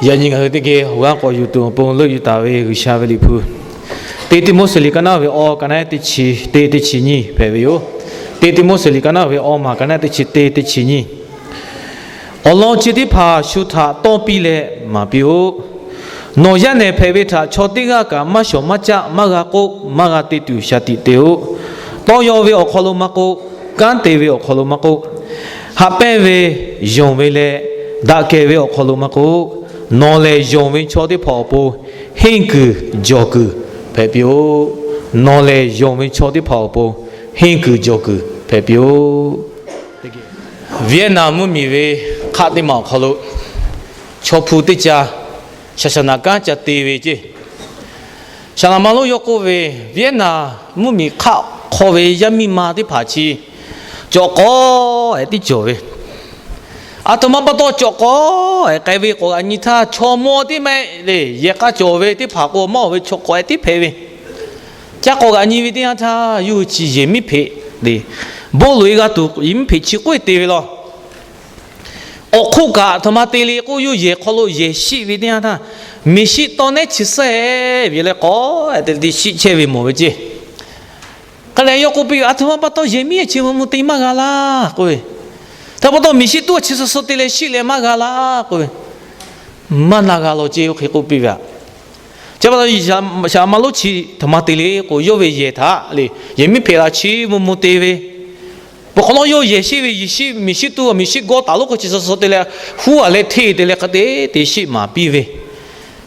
Yaꞈ nyi ngaˬ hui teˇ geh awˬ g'aˇ k'awꞈ yuˬ tuˬ awˬ pon leuˆ yuˬ taˍ ve G'uiˬsha ve Liꞈ hpu, Teˇ Tiˆmoˉseˍ liꞈ ka naˉ ve awˇ, ka naˉ teˇ chi teˇ, teˇ chi nyiˇ hpehꞈ ve yoˬ. Teˇ Tiˆmoˉseˍ liꞈ ka naˉ ve awˇ maˬ, ka naˉ teˇ chi teˇ, teˇ chi nyiˇ. Awˬ lawn chi teˇ hpaˍ shu htaꞈ tawˇ piˇ leh maˍ piˇ-oˆ. Nawˬ yaˇ nehˬ hpehꞈ ve htaꞈ chaw teˇ g'aˇ kaꞈ maˇ shawˍ maˇ caˆ, maˇ g'a k'oˆ, maˇ g'a te tuˬ shaˍ tiꞈ te-oˆ. Tawˇ yaw ve awˬ hk'aw lo maˇ k'oˆ, kanˉ te ve awˬ hk'aw lo maˇ k'oˆ, haꞈ pehnˇ ve, yonˍ ve leh daꞈ kehˬ ve awˬ hk'aw lo maˇ k'oˆ, nawˬ lehˬ yonˍ ve chaw teˇ hpaˍ awˬ pon henˇ kuiˬ jawˬ kuiˬ hpehꞈ piˇ-oˆ. Nawˬ lehˬ yonˍ ve chaw teˇ hpaˍ awˬ pon henˇ kuiˬ jawˬ kuiˬ hpehꞈ piˇ-oˆ. Vietnam mvuhˇmiˬ ve hk'aˆ teˇ maˬ awˬ hk'aw lo chaw hpu teˇ ca shaˍ shaˍ naˍ kanˉ ca te ve ceˇ. Saˍ laˍ ma lonˉ yawˇ k'oˆ ve, Vietnam mvuhˇmiˬ hk'aˆ hk'aw ve yaˇ miˇ ma teˇ hpaˍ chi cawꞈ k'awꞈ-e tiˉ cawˬ ve. Aˬ htoꞈ ma pa taw cawꞈ k'awꞈ-e k'ai ve k'awꞈ g'aꞈ nyi htaˇ, chaw mawˇ tiˉ mehˆ le, yehˬ k'a cawˬ ve teˇ hpaˍ k'o maˇ oˬ ve chaw k'awꞈ-e tiˉ hpehꞈ ve. Ca k'awꞈ g'aꞈ nyi ve teˇ yanˇ htaˇ, yawˇ hui chi yehˬ miˉ hpeꞈ le, bon loꞈ-e g'a tuˬ yehˬ miˉ hpeꞈ chi k'oˆ-e te ve law. Awˬ hk'oˆ kaꞈ aˬ htoꞈ ma te le k'o, yawˇ yehˬ hk'aw lo yehˬ shiˆ ve teˇ yanˇ htaˇ, miˬ shiˆ tawˇ nehˉ chi suhˉ-e ve leh k'awꞈ-e te te shiˆ chehˇ ve mawˬ ve ceˇ. Hk'e leh yawˇ k'oˆ piˇ ve, Aˬ htoꞈ ma pa taw yehˬ miˉ chi mvuh mvuh te maˇ g'a laˇ k'oˆ ve. Htaꞈ pa taw miˬ shiˆ tuˉ chi suh suh te leh shiˆ leh maˇ g'a laˇ k'oˆ ve. Maˇ na g'a law ceˇ, oˇ hk'e k'oˆ piˇ ve aꞈ. Chi pa taw Saˍ laˍ ma lonˉ chi htaꞈ ma te le k'o, yawˇ ve yehˬ htaꞈ le, yehˬ miˉ hpeꞈ la chi mvuh mvuh te ve, peuˬ hk'awꞈ nawˉ yawˇ yehˬ shiˆ ve, yehˬ shiˆ, miˬ shiˆ tuˉ, miˬ shiˆ gawˇ taˍ lonˉ k'o chi suh suh te leh, huˉ-a leh hteˇ te leh hk'e te te shiˆ maˍ piˇ ve.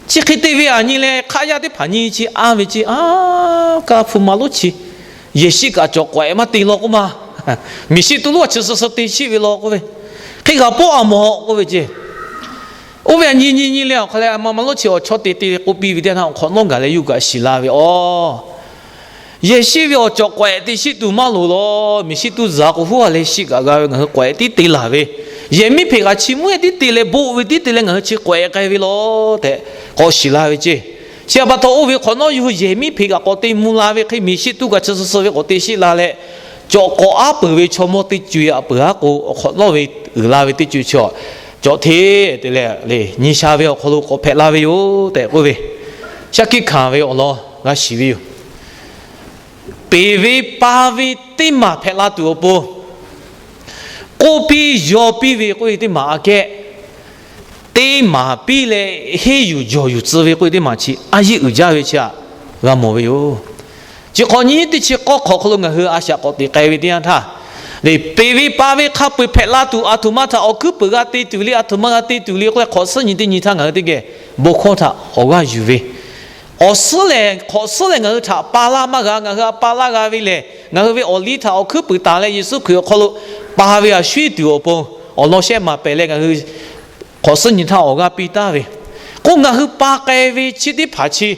Chi hk'e te ve aꞈ nyi leh, hk'aˆ yaˇ teˇ hpaˍ nyi chi anˇ ve ceˇ, Aˉ, kaˇ hpu ma lonˉ chi yehˬ shiˆ kaꞈ cawꞈ k'awꞈ-e maˇ te law k'oˆ ma. Miˬ shiˆ tuˉ lonˉ a chi suh suh te shiˆ ve law k'oˆ ve. Hk'e g'a pawˆ-a mawˬ k'oˆ ve ceˇ. Oˇ ve aꞈ nyi nyi nyi leh awˬ hk'a leh, aˬ htoꞈ ma lonˉ chi awˬ chawˇ te te k'oˆ piˇ ve teˇ yanˇ htaˇ, awˬ hk'awꞈ nawˉ gaˬ leh yuˬ kaꞈ shiˍ la ve aˬ. Yehˬ shiˆ ve awˬ cawꞈ k'awꞈ-e te shiˆ tuˬ maˇ loˍ law. Miˬ shiˆ tuˉ zuhꞈ k'o huˉ-a leh shiˆ kaꞈ g'a ve, ngaˬ hui k'awꞈ-e tiˉ te laˬ ve. Yehˬ miˉ hpeꞈ kaꞈ chi mvuhˇ-e tiˉ te leh, bon ve tiˉ te leh ngaˬ hui chi k'awꞈ-e k'ai ve law tehꞈ k'awꞈ shiˍ la ve ceˇ. Chi pa taw oˇ ve hk'awꞈ nawˉ yawˇ hui yehˬ miˉ hpeꞈ kaꞈ k'awꞈ te mvuh la ve hk'e, miˬ shiˆ tuˉ kaꞈ chi suh suh ve k'awꞈ te shiˆ la leh, cawꞈ k'awꞈ aˉ peuˬ ve chaw mawˇ teˇ co-e aꞈ peuˬ aˉ k'o, awˬ hk'awꞈ nawˉ ve uiˍ la ve teˇ co-e chi cawꞈ hteˇ te leh le, nyi sha ve awˬ hk'aw lo k'awꞈ hpehꞈ la ve yoˬ tehꞈ k'oˆ ve, shaˉ hkiˆ hkanˍ ve awˬ lawn g'a shiˍ ve yoˬ. Peˍ ve pa ve teˇ maˬ hpehꞈ la tuˬ awˬ pon, k'oˆ piˇ yaw piˇ ve k'oˆ ve teˇ maˬ aꞈ kehˉ, teˇ maˬ piˇ leh henˇ yuˬ jawˬ yuˬ tcuh ve k'oˆ ve teˇ maˬ chi a yeˇ uiˍ jaˇ ve chi aꞈ g'a mawˬ ve yoˬ. Chi hk'awꞈ nyi teˇ chi k'awˇ hk'awꞈ hk'aw lo ngaˬ hui a shaꞈ k'awꞈ teꞈ k'ai ve teˇ yanˇ htaˇ, le peˍ ve pa ve hk'a peu-eˬ hpehꞈ la tuˬ, aˬ htoꞈ ma htaꞈ awˬ hkuiˉ puiˍ g'a te tuˬ le, aˬ htoꞈ ma g'a te tuˬ le k'oˆ leh hk'awꞈ suhˉ nyi teˇ nyi htaˇ ngaˬ hui teˇ geh bon hkawˇ htaꞈ awˬ g'aˇ yuˬ ve, awˬ suhˉ lehˬ hk'awꞈ suhˉ lehˬ ngaˬ hui htaꞈ pa laˇ maˇ g'a. Ngaˬ hui a pa laˇ g'a ve lehˬ, ngaˬ hui ve awˬ liˇ htaꞈ awˬ hkuiˉ puiˍ taˍ leh Yeˍsuˆ Hkriꞈ awˬ hk'aw lo pa ve a shuˉ tuˬ awˬ pon awˬ lawn shehˆ maˍ pehˍ leh ngaˬ hui hk'awꞈ suhˉ nyi htaˇ awˬ g'aˇ piˇ taˍ ve k'o, ngaˬ hui pa k'ai ve chi teˇ hpaˍ chi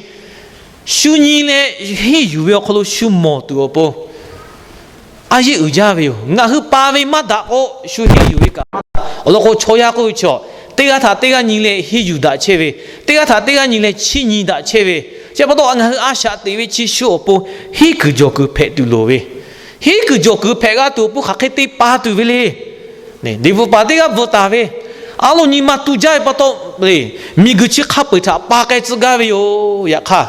shu nyi leh henˇ yuˬ ve awˬ hk'aw lo shu mawˬ tuˬ awˬ pon a yeˇ uiˍ jaˇ ve yoˬ. Ngaˬ hui pa ve maˇ daꞈ k'o, shu henˇ yuˬ ve kaꞈ maˇ daꞈ. Awˬ lawn k'o, chaw yaˇ k'oˆ ve chaw, teˇ g'aˇ htaꞈ teˇ g'aˇ nyi leh henˇ yuˬ daꞈ chehˇ ve, teˇ g'aˇ htaꞈ teˇ g'aˇ nyi leh chiˇ nyi daꞈ chehˇ ve, chi pa taw ngaˬ hui a shaꞈ teꞈ ve chi shu awˬ pon henˇ kuiˬ jawˬ kuiˬ hpehꞈ tuˬ loˍ ve, henˇ kuiˬ jawˬ kuiˬ hpehꞈ g'a tuˬ awˬ pon hk'aˬ hk'e te pa tuˬ ve le. Liꞈ bvuhꞈ paˍ teˇ g'aˇ bvuhꞈ taˍ ve, aˉ lo nyi ma tu jaˇ ve pa taw, miˬguiˬ chi hk'a peu-eˬ htaꞈ pa k'ai tcuh gaˇ ve yoˬ. Yaꞈ hk'aˇ,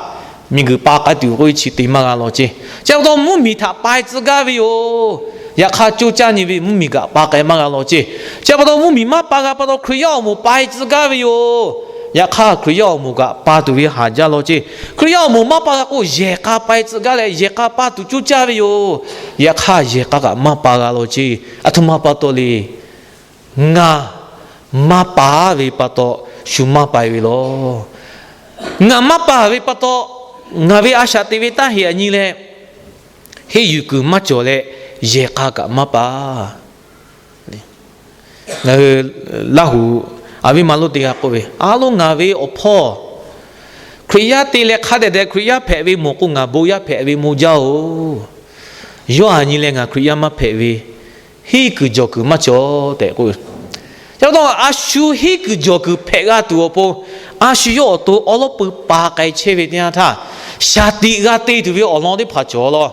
miˬguiˬ pa k'ai tuˬ k'oˆ ve chi te maˇ g'a law ceˇ. Chi pa taw mvuhˇmiˬ htaꞈ pa tcuh gaˇ ve yoˬ. Yaꞈ hk'aˇ, coˇ caˇ nyi ve mvuhˇmiˬ kaꞈ pa k'ai maˇ g'a law ceˇ. Chi pa taw mvuhˇmiˬ maˇ pa g'a pa taw Hkriꞈ yaˇ awˬ moˍ pa tcuh gaˇ ve yoˬ. Yaꞈ hk'aˇ, Hkriꞈ yaˇ awˬ moˍ kaꞈ pa tuˬ ve haˍ jaˇ law ceˇ. Hkriꞈ yaˇ awˬ moˍ maˇ pa g'a k'o, yehˬ k'a pa tcuh gaˇ leh yehˬ k'a pa tuˬ coˇ caˇ ve yoˬ. Yaꞈ hk'aˇ, yehˬ k'a kaꞈ maˇ pa g'a law ceˇ. Aˬ htoꞈ ma pa taw le. Ngaˬ maˇ pa ve pa taw, shu maˇ pa ve law. Ngaˬ maˇ pa ve pa taw, ngaˬ ve a shaꞈ teꞈ ve taˇ heꞈ aꞈ nyi leh, henˇ yuˬ kuiˬ maˇ cawˬ leh, yehˬ k'a kaꞈ maˇ pa. Ngaˬ hui Laˇ huˍ aˬ viˉ ma lonˉ teˇ g'aˇ k'oˆ ve, Aˉ lo ngaˬ ve awˬ hpawˇ Hkriꞈ yaˇ te leh hk'a dehꞈ dehꞈ Hkriꞈ yaˇ hpehꞈ ve mawˬ k'o, ngaˬ bon yaˇ hpehꞈ ve maˇ jaˇ-oˬ. Yawˇ aꞈ nyi leh ngaˬ Hkriꞈ yaˇ maˇ hpehꞈ ve, henˇ kuiˬ jawˬ kuiˬ maˇ cawˬ tehꞈ k'oˆ ve. Chi pa taw, a shu henˇ kuiˬ jawˬ kuiˬ hpehꞈ g'a tuˬ awˬ pon, a shu yawˇ awˬ to awˉ lawˉ peu pa k'ai chehˇ ve teˇ yanˇ htaˇ, shaˍ tiꞈ g'a te tuˬ ve awˬ lawn teˇ hpaˍ cawˬ law.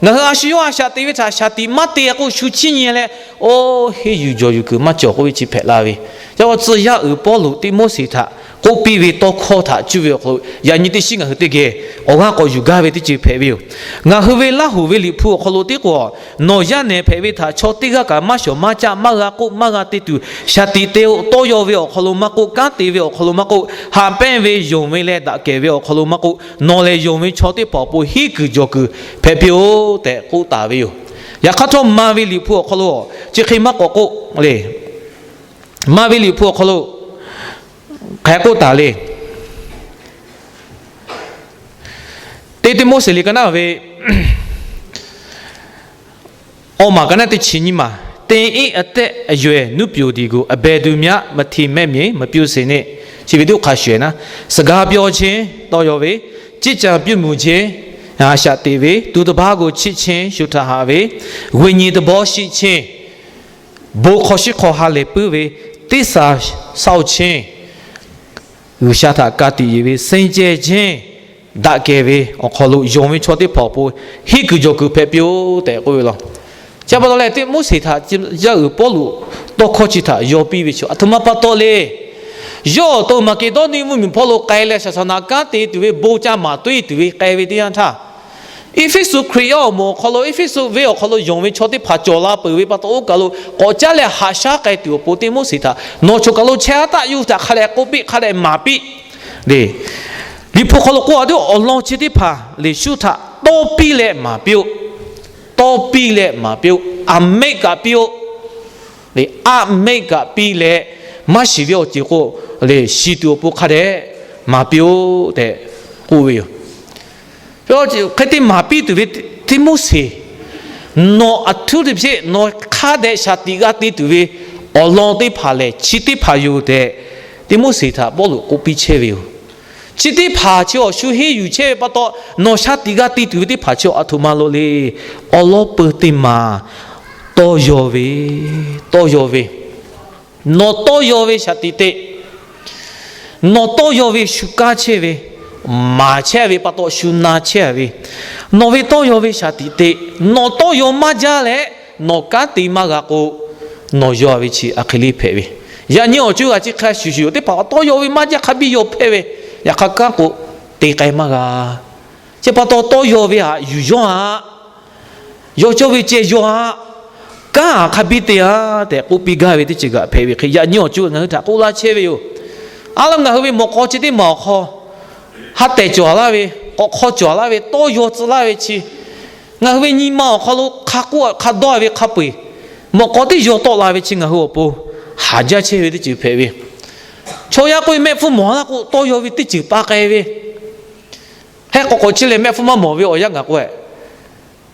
Ngaˬ hui a shu yawˇ a shaꞈ teꞈ ve htaꞈ shaˍ tiꞈ maˇ te k'o, shu chiˇ nyi leh, oˇ henˇ yuˬ jawˬ yuˬ kuiˬ maˇ cawˬ k'oˆ ve chi hpehꞈ la ve. Chi pa taw, tcuh yaˇ uiˍ Pawˇluꞈ Tiˆmoˉseˍ htaꞈ k'oˆ piˇ ve tawˇ hkawˇ htaꞈ cuˇ ve awˬ hk'aw lo yaꞈ nyi teˇ shiˉ ngaˬ hui teˇ geh awˬ g'aˇ k'awꞈ yuˬ gaˇ ve teˇ ceuˬ hpehꞈ ve yoˬ. Ngaˬ hui ve Laˇ hoˍ ve Liꞈ hpu awˬ hk'aw lo teˇ k'o, nawˬ yaˇ nehˬ hpehꞈ ve htaꞈ chaw teˇ g'aˇ kaꞈ maˇ shawˍ maˇ caˆ maˇ g'a k'oˆ maˇ g'a te tuˬ, shaˍ tiꞈ te-o. Tawˇ yaw ve awˬ hk'aw lo maˇ k'oˆ, kanˉ te ve awˬ hk'aw lo maˇ k'oˆ, haꞈ pehnˇ ve yonˍ ve leh daꞈ kehˬ ve awˬ hk'aw lo maˇ k'oˆ, nawˬ lehˬ yonˍ ve chaw teˇ hpaˍ awˬ pon hiˉ kuiˬ jawˬ kuiˬ hpehꞈ piˇ-oˆ tehꞈ k'oˆ taˍ ve yoˬ. Yaꞈ hk'aˇ htawˇ, ma ve Liꞈ hpu awˬ hk'aw lo chi hk'e maˇ k'awꞈ k'oˆ le. Ma ve Liꞈ hpu awˬ hk'aw lo hk'aˬ hk'e k'oˆ taˍ le. Teˇ Tiˆmoˉseˍ liꞈ ka naˆ ve awˬ maˬ ka naˆ teˇ chi nyiˇ maˬ, သင်၏အသက်အရွယ် နုပျိုသည်ကို အဘယ်သူမျှ မထီမဲ့မြင် မပြုစေနှင့် chi ve teˇ hk'a shuˍ shuˍ na, စကားပြောခြင်း တတ်သိုဝ်ႈ ve, ကျင့်ကြံပြုမူခြင်း ဟါရှးတေဝေ, သူတစ်ပါးကိုချစ်ခြင်း ယုတ်ထဟ ve, ဝိညာဉ်သဘောရှိခြင်း, bon hk'aw shiˉ hk'aw ha lehˬ puiˉ ve, သစ္စာစောင့်ခြင်း, G'uiˬsha htaꞈ ka tiꞈ yeˬ ve, စင်ကြယ်ခြင်း, daꞈ kehˬ ve awˬ hk'aw lo yonˍ ve chaw teˇ hpaˍ awˬ pon hiˉ kuiˬ jawˬ kuiˬ hpehꞈ piˇ-oˆ tehꞈ k'oˆ ve law. Chi pa taw leh, Tiˆmoˉseˍ htaꞈ yaˇ uiˍ Pawˇluꞈ tawˇ hkawˇ chi htaꞈ yaw piˇ ve chi aˬ htoꞈ ma pa taw le. Yawˇ awˬ to Maˍkeˍdawˇniˆ mvuhˇmiˬ hpawˇ lo k'ai leh, shaˍsaˍnaˍ kanˉ te tuˬ ve bon ca maˍ tuiˇ tuˬ ve k'ai ve teˇ yanˇ htaˇ, Eˇfeˇsuꞈ Hkriꞈ yaˇ awˬ moˍ awˬ hk'aw lo, Eˇfeˇsuꞈ venˇ awˬ hk'aw lo yonˍ ve chaw teˇ hpaˍ cawˬ la peuˬ ve pa taw, oˇ kaˬ lo k'awꞈ caˉ leh haꞈ shaˉ k'ai tuˬ awˬ pon Tiˆmoˉseˍ htaꞈ nawˬ choˬ kaˬ lo chehˇ a taˆ yuˇ htaꞈ hk'a dehꞈ k'oˆ piˇ, hk'a dehꞈ maˍ piˇ le. Liꞈ hpu hk'aw lo k'oˆ a tuˬ, awˬ lawn chi teˇ hpaˍ Yeˍsuˆ htaꞈ tawˇ piˇ leh maˍ piˇ-oˆ. Tawˇ piˇ leh maˍ piˇ-oˆ. Aˬ mehˆ kaꞈ piˇ-oˆ. Aˬ mehˆ kaꞈ piˇ leh, maˇ shiˍ ve awˬ ceuˬ k'o, shiˍ tuˬ awˬ pon hk'a dehꞈ maˍ piˇ-oˆ tehꞈ k'oˆ ve yoˬ. Hk'e te maˍ piˇ tuˬ ve Tiˆmoˉseˍ, nawˬ aˬ htuˉ teˇ hpeˆ nawˬ hk'a dehꞈ shaˍ tiꞈ g'a te tuˬ ve awˬ lawn teˇ hpaˍ lehˬ chi teˇ hpaˍ yoˬ tehꞈ, Tiˆmoˉseˍ htaꞈ Pawˇluꞈ k'oˆ piˇ chehˇ ve yoˬ. Chi teˇ hpaˍ chi awˬ shu henˇ yuˬ chehˇ ve pa taw, nawˬ shaˍ tiꞈ g'a te tuˬ ve teˇ hpaˍ chi aˬ htoꞈ ma lo le. Awˬ lawn peuˬ teˇ maˬ tawˇ yaw ve, tawˇ yaw ve, nawˬ tawˇ yaw ve shaˍ tiꞈ te. Nawˬ tawˇ yaw ve shu kaˇ chehˇ ve, maˍ chehˇ ve pa taw shu na chehˇ ve, nawˬ ve tawˇ yaw ve shaˍ tiꞈ te. Nawˬ tawˇ yaw maˇ jaˇ leh, nawˬ kanˉ te maˇ g'a k'o, nawˬ yaw ve chi aˬ hk'e le hpehꞈ ve. Yaꞈ nyi awˬ co g'a chi hk'a shuˍ shuˍ yoˬ. Teˇ hpaˍ tawˇ yaw ve maˇ jaˇ hk'a biˇ yaw hpehˇ ve, yaꞈ hk'aˇ kanˉ k'o te k'ai maˇ g'a. Chi pa taw tawˇ yaw ve htaꞈ yuˬ yawˇ a, yaw cawˇ ve ceh yaw a, kanˉ htaꞈ hk'a biˇ te a tehꞈ k'oˆ piˇ gaˇ ve teˇ ceuˬ kaꞈ hpehꞈ ve hk'e, yaꞈ nyi awˬ co ngaˬ hui htaꞈ k'oˆ laˇ chehˇ ve yoˬ. A laˇ, ngaˬ hui ve mawꞈ k'aw chi teˇ maˬ awˬ hk'aw ha tehˬ cawˬ laˇ ve, k'awꞈ hk'aw cawˬ laˇ ve, tawˇ yaw tcuh laˇ ve chi, ngaˬ hui ve nyi ma awˬ hk'aw lo hk'a k'oˆ hk'a dawˇ ve hk'a peu-eˬ, mawꞈ k'aw teˇ yaw tawˆ la ve chi ngaˬ hui awˬ pon haˍ jaˇ chehˇ ve teˇ ceuˬ hpehꞈ ve. Chaw yaˇ k'oˆ ve, mehˆ hpfuhˇ mawˬ laˇ k'o tawˇ yaw ve teˇ ceuˬ pa k'ai ve. Heh k'awꞈ k'awꞈ chi lehˬ, mehˆ hpfuhˇ maˇ mawˬ ve awˬ yanˇ gaˬ k'o,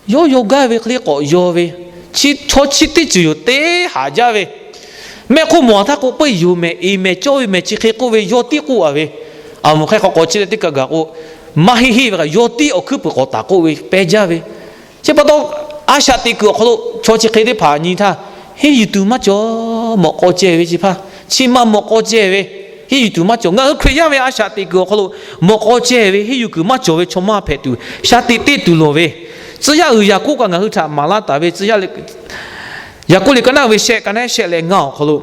yawˇ yaw gaˇ ve hk'e le k'awꞈ yaw ve. Chi chaw chi teˇ ceuˬ yoˬ, teˇ haˍ jaˇ ve. Mehˆ hpfuhˇ mawˬ htaˇ k'o, peuˇ yoˬ mehˍ, eˍ mehˍ cawˇ ve mehˍ chi hk'e k'oˆ ve, yaw tiˉ k'oˆ a ve. Aˬ moˍ hk'e k'awꞈ k'awꞈ chi leh teˇ kaˬ gaˬ k'o, maˇ heˆ heˆ ve kaꞈ yaw tiˉ awˬ hkuiˉ peuˬ k'awꞈ taˍ k'oˆ ve pehˇ jaˇ ve. Chi pa taw, a shaꞈ teꞈ kuiˬ awˬ hk'aw lo chaw chi hk'e teˇ hpaˍ nyi htaˇ, henˇ yuˬ tuˬ maˇ cawˬ. Mawꞈ k'aw ceh ve chi hpaˇ chi ma mawꞈ k'aw ceh ve, henˇ yuˬ tuˬ maˇ cawˬ. Ngaˬ hui Hkriꞈ yaˇ ve a shaꞈ teꞈ kuiˬ awˬ hk'aw lo mawꞈ k'aw ceh ve, henˇ yuˬ kuiˬ maˇ cawˬ ve chaw maˇ hpehꞈ tuˬ, shaˍ tiꞈ te tuˬ lawˬ ve. Tcuh yaˇ uiˍ Yaˍkoˆ kaꞈ ngaˬ hui htaꞈ maˍ laˇ taˍ ve, Tcuh yaˇ, Yaˍkoˆ liꞈ ka naˆ ve shehˆ, ka naˆ shehˆ leh ngaˇ awˬ hk'aw lo,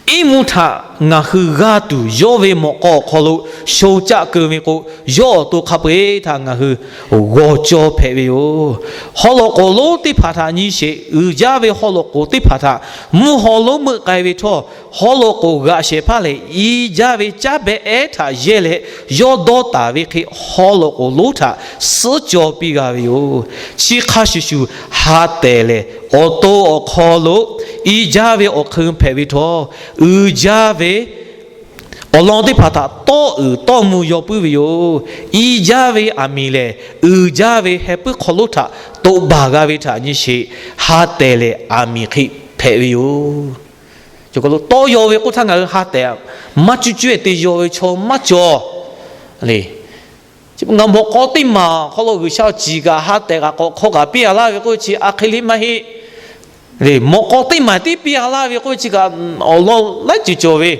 iˉ mvuhˇ htaꞈ ngaˬ hui g'aˇ tuˬ yawˇ ve mawꞈ k'aw awˬ hk'aw lo shon caˆ keu ve k'o, yawˇ awˬ to hk'a peu-eˬ htaꞈ ngaˬ hui g'awˬ cawˇ hpehꞈ ve yoˬ. Haw loꞈ k'oˍ lonˉ teˇ hpaˍ htaꞈ nyi sheˍ. Uiˍ jaˇ ve haw loꞈ k'oˍ teˇ hpaˍ htaꞈ mvuhˇ haw lonˉ meuˆ k'ai ve htawˇ, haw loꞈ k'oˍ g'aꞈ shehˍ hpaˇ lehˬ, i jaˇ ve caˉ behˆ ehˉ htaꞈ yehˇ leh yawˇ dawˇ taˍ ve hk'e, haw loꞈ k'oˍ lonˉ htaꞈ suhˉ caw piˇ g'a ve yoˬ. Chi hk'a shuˍ shuˍ, ha tehˬ lehˬ, awˬ to awˬ hk'aw lo i jaˇ ve awˬ hk'eun hpehꞈ ve htawˇ, uiˍ jaˇ ve awˬ lawn teˇ hpaˍ htaꞈ tawˇ uiˍ tawˇ mvuh yaw puiˉ ve yoˬ. I jaˇ ve aˬ miˍ lehˬ, uiˍ jaˇ ve heh puiˉ hk'aw lonˉ htaꞈ toꞈ baˬ g'a ve htaꞈ nyi sheˍ. Ha tehˬ lehˬ, aˬ miˍ hk'e hpehꞈ ve yoˬ. Cawˬ kaˬ lo tawˇ yaw ve k'oˆ htaˇ, ngaˬ hui ha tehˬ maˇ cuˇ cuˇ-e te yaw ve chaw maˇ cawˬ le. Ngaˬ mawꞈ k'aw teˇ maˬ awˬ hk'aw lo G'uiˬsha awˬ ciˍ kaꞈ ha tehˬ kaꞈ k'awꞈ hk'aw kaꞈ piˇ a laˇ ve k'oˆ ve chi a hk'e le maˇ heˆ. Mawꞈ k'aw teˇ maˬ tiˉ piˇ a laˇ ve k'oˆ ve chi kaꞈ awˬ lawn laiˉ ceuˬ cawˬ ve.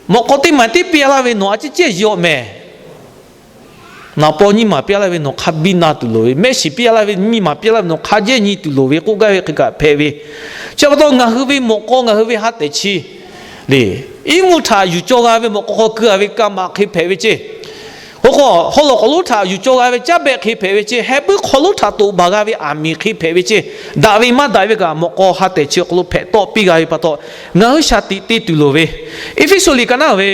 Mawꞈ k'aw teˇ maˬ tiˉ piˇ a laˇ ve nawˬ a ciˉ cehˇ yaw mehˍ. Naˍ paw nyiˇ maˬ piˇ a laˇ ve nawˬ hk'a biˇ na tuˬ loˍ ve, mehˆ shiˍ piˇ a laˇ ve nyiˇ maˬ piˇ a laˇ ve nawˬ hk'a jehˇ nyi tuˬ loˍ ve k'oˆ gaˇ ve hk'e kaꞈ hpehꞈ ve. Chi pa taw ngaˬ hui ve mawꞈ k'aw ngaˬ hui ve ha tehˬ chi le, iˉ mvuhˇ htaꞈ yuˬ cawˬ g'a ve mawꞈ k'aw hk'aw keu a ve ka maꞈ hk'e hpehꞈ ve ceˇ. Oˇ k'o, haw loꞈ k'aw lonˉ htaꞈ yuˬ cawˬ g'a ve caˉ behˆ hk'e hpehꞈ ve ceˇ. Heh puiˉ hk'aw lonˉ htaꞈ toꞈ baˬ g'a ve aˬ miˍ hk'e hpehꞈ ve ceˇ. Daꞈ ve maˇ daꞈ ve kaꞈ mawꞈ k'aw ha tehˬ chi awˬ hk'aw lo hpehꞈ tawˆ piˇ g'a ve pa taw, ngaˬ hui shaˍ tiꞈ te tuˬ loˍ ve. Eˇfeˇsuꞈ liꞈ ka naˉ ve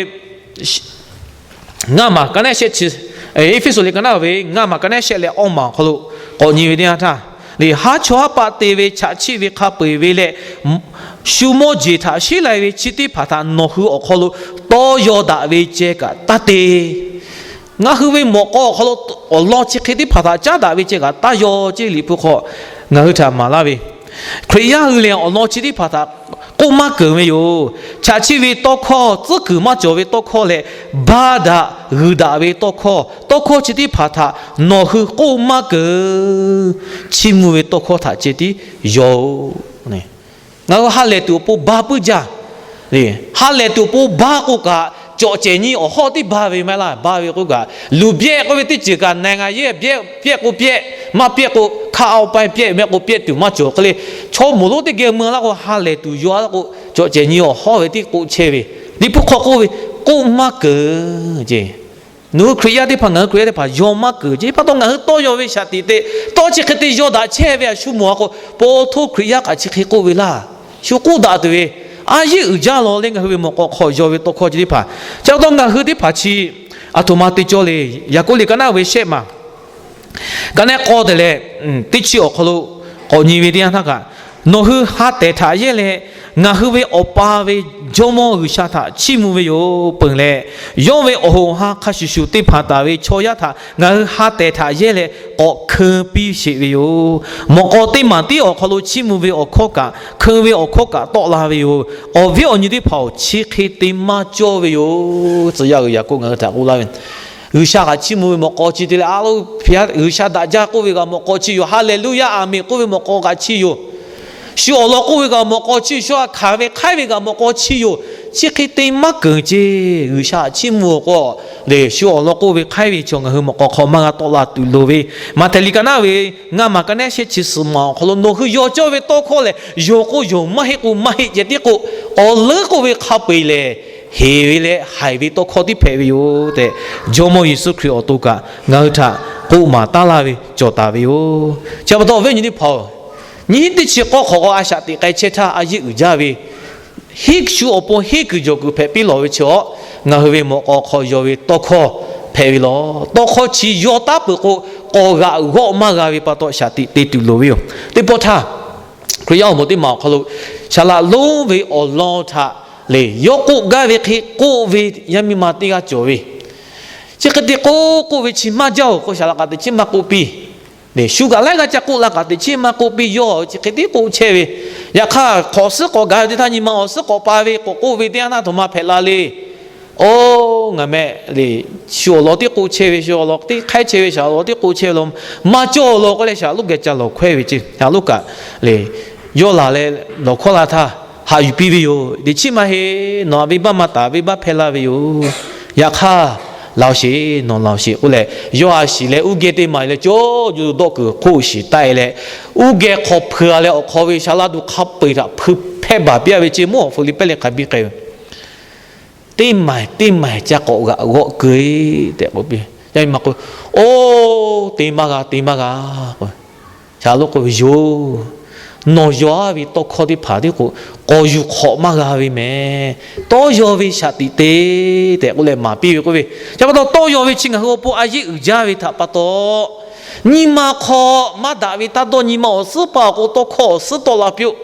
ngaˇ maˬ ka naˉ shehˆ chi, Eˇfeˇsuꞈ liꞈ ka naˉ ve ngaˇ maˬ ka naˉ shehˆ leh awˇ maˬ awˬ hk'aw lo k'awꞈ nyi ve teˇ yanˇ htaˇ, le, haˉ chawˇ haˉ paˆ te ve chaꞈ chiˆ ve hk'a peu eˬ ve leh, shu mawˇ jeˬ htaꞈ sheˉ lai ve chi teˇ hpaˍ htaꞈ nawˬ hui awˬ hk'aw lo tawˇ yaw daꞈ ve ceh kaꞈ taˇ te. Ngaˬ hui ve mawꞈ k'aw awˬ hk'aw lo awˬ lawn chi hk'e teˇ hpaˍ htaꞈ caˉ daꞈ ve ceh kaꞈ taˇ yaw ceˇ. Liꞈ hpu hk'aw ngaˬ hui htaꞈ maˍ laˇ ve, Hkriꞈ yaˇ hui lehˬ awˬ lawn chi teˇ hpaˍ htaꞈ k'oˆ maˇ keunˍ ve yoˬ. Chaꞈ chiˆ ve tawˇ hkawˇ, tcuhˉ kuiˬ maˇ cawˬ ve tawˇ hkawˇ leh, baˇ daꞈ g'uiˬ daꞈ ve tawˇ hkawˇ, tawˇ hkawˇ chi teˇ hpaˍ htaꞈ nawˬ hui k'oˆ maˇ keunˍ. Chiˇ mvuh ve tawˇ hkawˇ htaꞈ ceh tiˉ yaw-oˬ. Ngaˬ hui ha lehˬ tuˬ awˬ pon ba puiˉ jaˇ. Ha lehˬ tuˬ awˬ pon ba k'o kaꞈ, cawꞈ cehˬ nyi awˬ hawˉ tiˉ ba ve maˇ heˆ laˇ. Ba ve k'o kaꞈ, luˬ byaˆ k'oˆ ve teˇ ceuˬ kaꞈ နိုင်ငံရေး byaˆ, byaˆ k'o byaˆ, maˇ byaˆ k'o ခါအောက်ပိုင်း byaˆ mehˆ k'o byaˆ tuˬ maˇ cawˬ hk'e le. Chaw moˍ lonˉ teˇ geh mui laˇ k'o, ha lehˬ tuˬ yaw laˇ k'o, cawꞈ cehˬ nyi awˬ hawˉ ve tiˉ k'oˆ chehˇ ve. Liꞈ hpu hk'aw k'oˆ ve, k'oˆ maˇ keunˍ ceˇ. Nawˬ hui Hkriꞈ yaˇ teˇ hpaˍ, ngaˬ hui Hkriꞈ yaˇ teˇ hpaˍ yaw maˇ keunˍ ceˇ. Pa taw ngaˬ hui tawˇ yaw ve shaꞈ tiꞈ te tawˇ chi hk'e te yaw daꞈ chehˇ ve a shu mawˬ a k'o, po htoˇ Hkriꞈ yaˇ kaꞈ chi hk'e k'oˆ ve laˇ. Shu k'oˆ daꞈ tuˬ ve, a yeˇ uiˍ jaˇ law le. Ngaˬ hui ve mawꞈ k'aw hk'aw yaw ve tawˇ hkawˇ chi teˇ hpaˍ, chi pa taw ngaˬ hui teˇ hpaˍ chi aˬ htoꞈ ma te cawˇ le. Yaˍkoˆ liꞈ ka naˉ ve shehˆ maˬ ka naˉ k'awˇ te leh, teˇ chi awˬ hk'aw lo k'awꞈ nyi ve teˇ yanˇ htaˇ kaꞈ, nawˬ hui ha tehˬ htaꞈ yehˇ leh, ngaˬ hui ve Awˬ pa ve Jawˇmawˇ G'uiˬsha htaꞈ chiˇ mvuh ve yoˬ. Peuˬ leh, yawˇ ve awˬ hoꞈ awˬ ha hk'a shuˍ shuˍ teˇ hpaˍ taˍ ve chaw yaˇ htaꞈ ngaˬ hui ha tehˬ htaꞈ yehˇ leh k'awꞈ hkeun piˇ sheˍ ve yoˬ. Mawꞈ k'aw teˇ maˬ tiˉ awˬ hk'aw lo chiˇ mvuh ve awˬ hkawˇ kaꞈ, hkeun ve awˬ hkawˇ kaꞈ tawˆ la ve yoˬ. Awˬ viˉ awˬ nyi teˇ hpaˍ-oˬ, chi hk'e te maˇ cawˇ ve yoˬ. Tcuh yaˇ uiˍ Yaˍkoˆ ngaˬ hui htaꞈ k'oˆ laˇ ve, G'uiˬsha kaꞈ chiˇ mvuh ve mawꞈ k'aw chi te leh, a lo, G'uiˬsha daꞈ jaˇ k'oˆ ve kaꞈ mawꞈ k'aw chi yoˬ. Haˍleˍluˆyaˇ, aˍmenˍ k'oˆ ve mawꞈ k'aw kaꞈ chi yoˬ. Shu awˬ lawn k'oˆ ve kaꞈ mawꞈ k'aw chi, shu a hkanˍ ve hk'aiˉ ve kaꞈ mawꞈ k'aw chi yoˬ. Chi hk'e te maˇ keunˍ ceˇ. G'uiˬsha chiˇ mvuh k'o, le, shu awˬ lawn k'oˆ ve hk'aiˉ ve chaw ngaˬ hui mawꞈ k'aw hk'aw maˇ g'a tawˆ la tuˬ loˍ ve. Maꞈhtehˍ liꞈ ka naˉ ve ngaˇ maˬ ka naˉ shehˆ chi suhˍ maˬ awˬ hk'aw lo nawˬ hui yaw cawˇ ve tawˇ hkawˇ lehˬ, yonˍ k'o yonˍ, maˇ heˆ k'o maˇ heˆ ceh tiˉ k'o, awˬ leuˉ k'oˆ ve hk'a peu-eˬ lehˬ, heˍ ve leh haiˬ ve tawˇ hkawˇ tiˉ hpehꞈ ve yoˬ tehꞈ, Jawˇmawˇ Yeˍsuˆ Hkriꞈ awˬ to kaꞈ ngaˬ hui htaꞈ k'oˆ maˍ taˉ laˇ ve cawˬ taˍ ve yoˬ. Chi pa taw awˬ viˉ awˬ nyi teˇ hpaˍ-oˬ, nyiˇ teˇ chi k'awˇ hk'awꞈ k'o a shaꞈ teꞈ k'ai chehˇ htaˇ a yeˇ uiˍ jaˇ ve, hiˉ shu awˬ pon hiˉ kuiˬ jawˬ kuiˬ hpehꞈ piˇ lawˬ ve chi awˬ, ngaˬ hui ve mawꞈ k'aw hk'aw yaw ve tawˇ hkawˇ hpehꞈ ve lawˬ. Tawˇ hkawˇ chi yaw taˉ peuˬ k'o, k'awꞈ g'aꞈ g'awˆ maˇ g'a ve pa taw shaꞈ teꞈ te tuˬ loˍ ve yoˬ. Teˇ pawˆ htaˇ, Hkriꞈ yaˇ awˬ moˍ teˇ maˬ awˬ hk'aw lo, saˍ laꞈ lonˉ ve awˬ lawn htaꞈ lehˬ, yawˇ k'oˆ gaˇ ve hk'e k'oˆ ve yaˇ miˇ ma teˇ g'aˇ cawˬ ve. Chi hk'e te k'oˆ k'oˆ ve chi maˇ jaˇ-oˬ k'o, saˍ laꞈ kaꞈ teꞈ chiˉ maˇ k'oˆ piˇ. Shu kaꞈ laiˉ g'aˇ ca k'oˆ la kaꞈ teꞈ chiˉ maˇ k'oˆ piˇ. Yawˇ chi hk'e tiˉ k'oˆ chehˇ ve. Yaꞈ hk'aˇ, hk'awꞈ suhˉ k'awꞈ gaˬ ve teˇ htaˇ nyi ma awˬ suhˉ k'awꞈ pa ve k'awꞈ k'oˆ ve teˇ yanˇ htaˇ, a htoꞈ ma hpehꞈ la le. Oˇ, ngaˬ meh le, shu awˬ lawn tiˉ k'oˆ chehˇ ve, shu awˬ lawn tiˉ hk'aiˉ chehˇ ve, shaˍ laꞈ lonˉ tiˉ k'oˆ chehˇ ve law, maˇ cawˇ law k'oˆ leh, shaˍ laꞈ lonˉ geh ca lawˬ hkawehˇ ve ceˇ. Shaˍ laꞈ lonˉ kaꞈ le, yawˇ laˬ leh lawˬ hkawˇ la htaˇ, haꞈ yuˬ piˇ ve yoˬ. Teꞈ chiˉ maˇ heˆ. Nawˬ a venˇbaˆ maˇ taˍ, venˇbaˆ hpehˇ laˇ ve yoˬ. Yaꞈ hk'aˇ, laˬ-oˬ sheˍ, nawˬ laˬ-oˬ sheˍ k'oˆ leh, yawˇ a shiˍ leh uˉ geh teˇ maˬ leh cawˇ juˬ dawˆ kuiˬ hk'oˆ shiˍ taˆ-e leh, uˉ geh hk'aw hpui-a leh awˬ hk'aw ve shaˍ laꞈ duˬ hk'a peu-eˬ htaꞈ hpui hpehˇ baˬ piˇ-a ve ceˇ. Mvuhˇ awˬ hpu liꞈ pehˇ leh hk'a biˇ k'ai ve, teˇ maˬ teˇ maˬ ca k'awꞈ g'aꞈ g'awˆ keu-e tehꞈ k'oˆ piˇ. Yaˇ miˇ ma k'o, Oˇ, te maˇ g'a, te maˇ g'a k'o, shaˍ laꞈ lonˉ k'oˆ ve, Yoˬ, nawˬ yaw-a ve tawˇ hkawˇ teˇ hpaˍ tiˉ k'o, k'awꞈ yuˬ hk'awꞈ maˇ g'a ve mehˍ. Tawˇ yaw ve shaꞈ tiꞈ te tehꞈ k'oˆ leh maˍ piˇ ve k'oˆ ve. Chi pa taw, tawˇ yaw ve chi ngaˬ hui awˬ pon a yeˇ uiˍ jaˇ ve htaꞈ pa taw, nyi ma hk'aw maˇ daꞈ ve taˇ dawˇ, nyi ma awˬ suhˉ pa awˬ k'o tawˇ hkawˇ awˬ suhˉ tawˆ la piˇ-oˆ.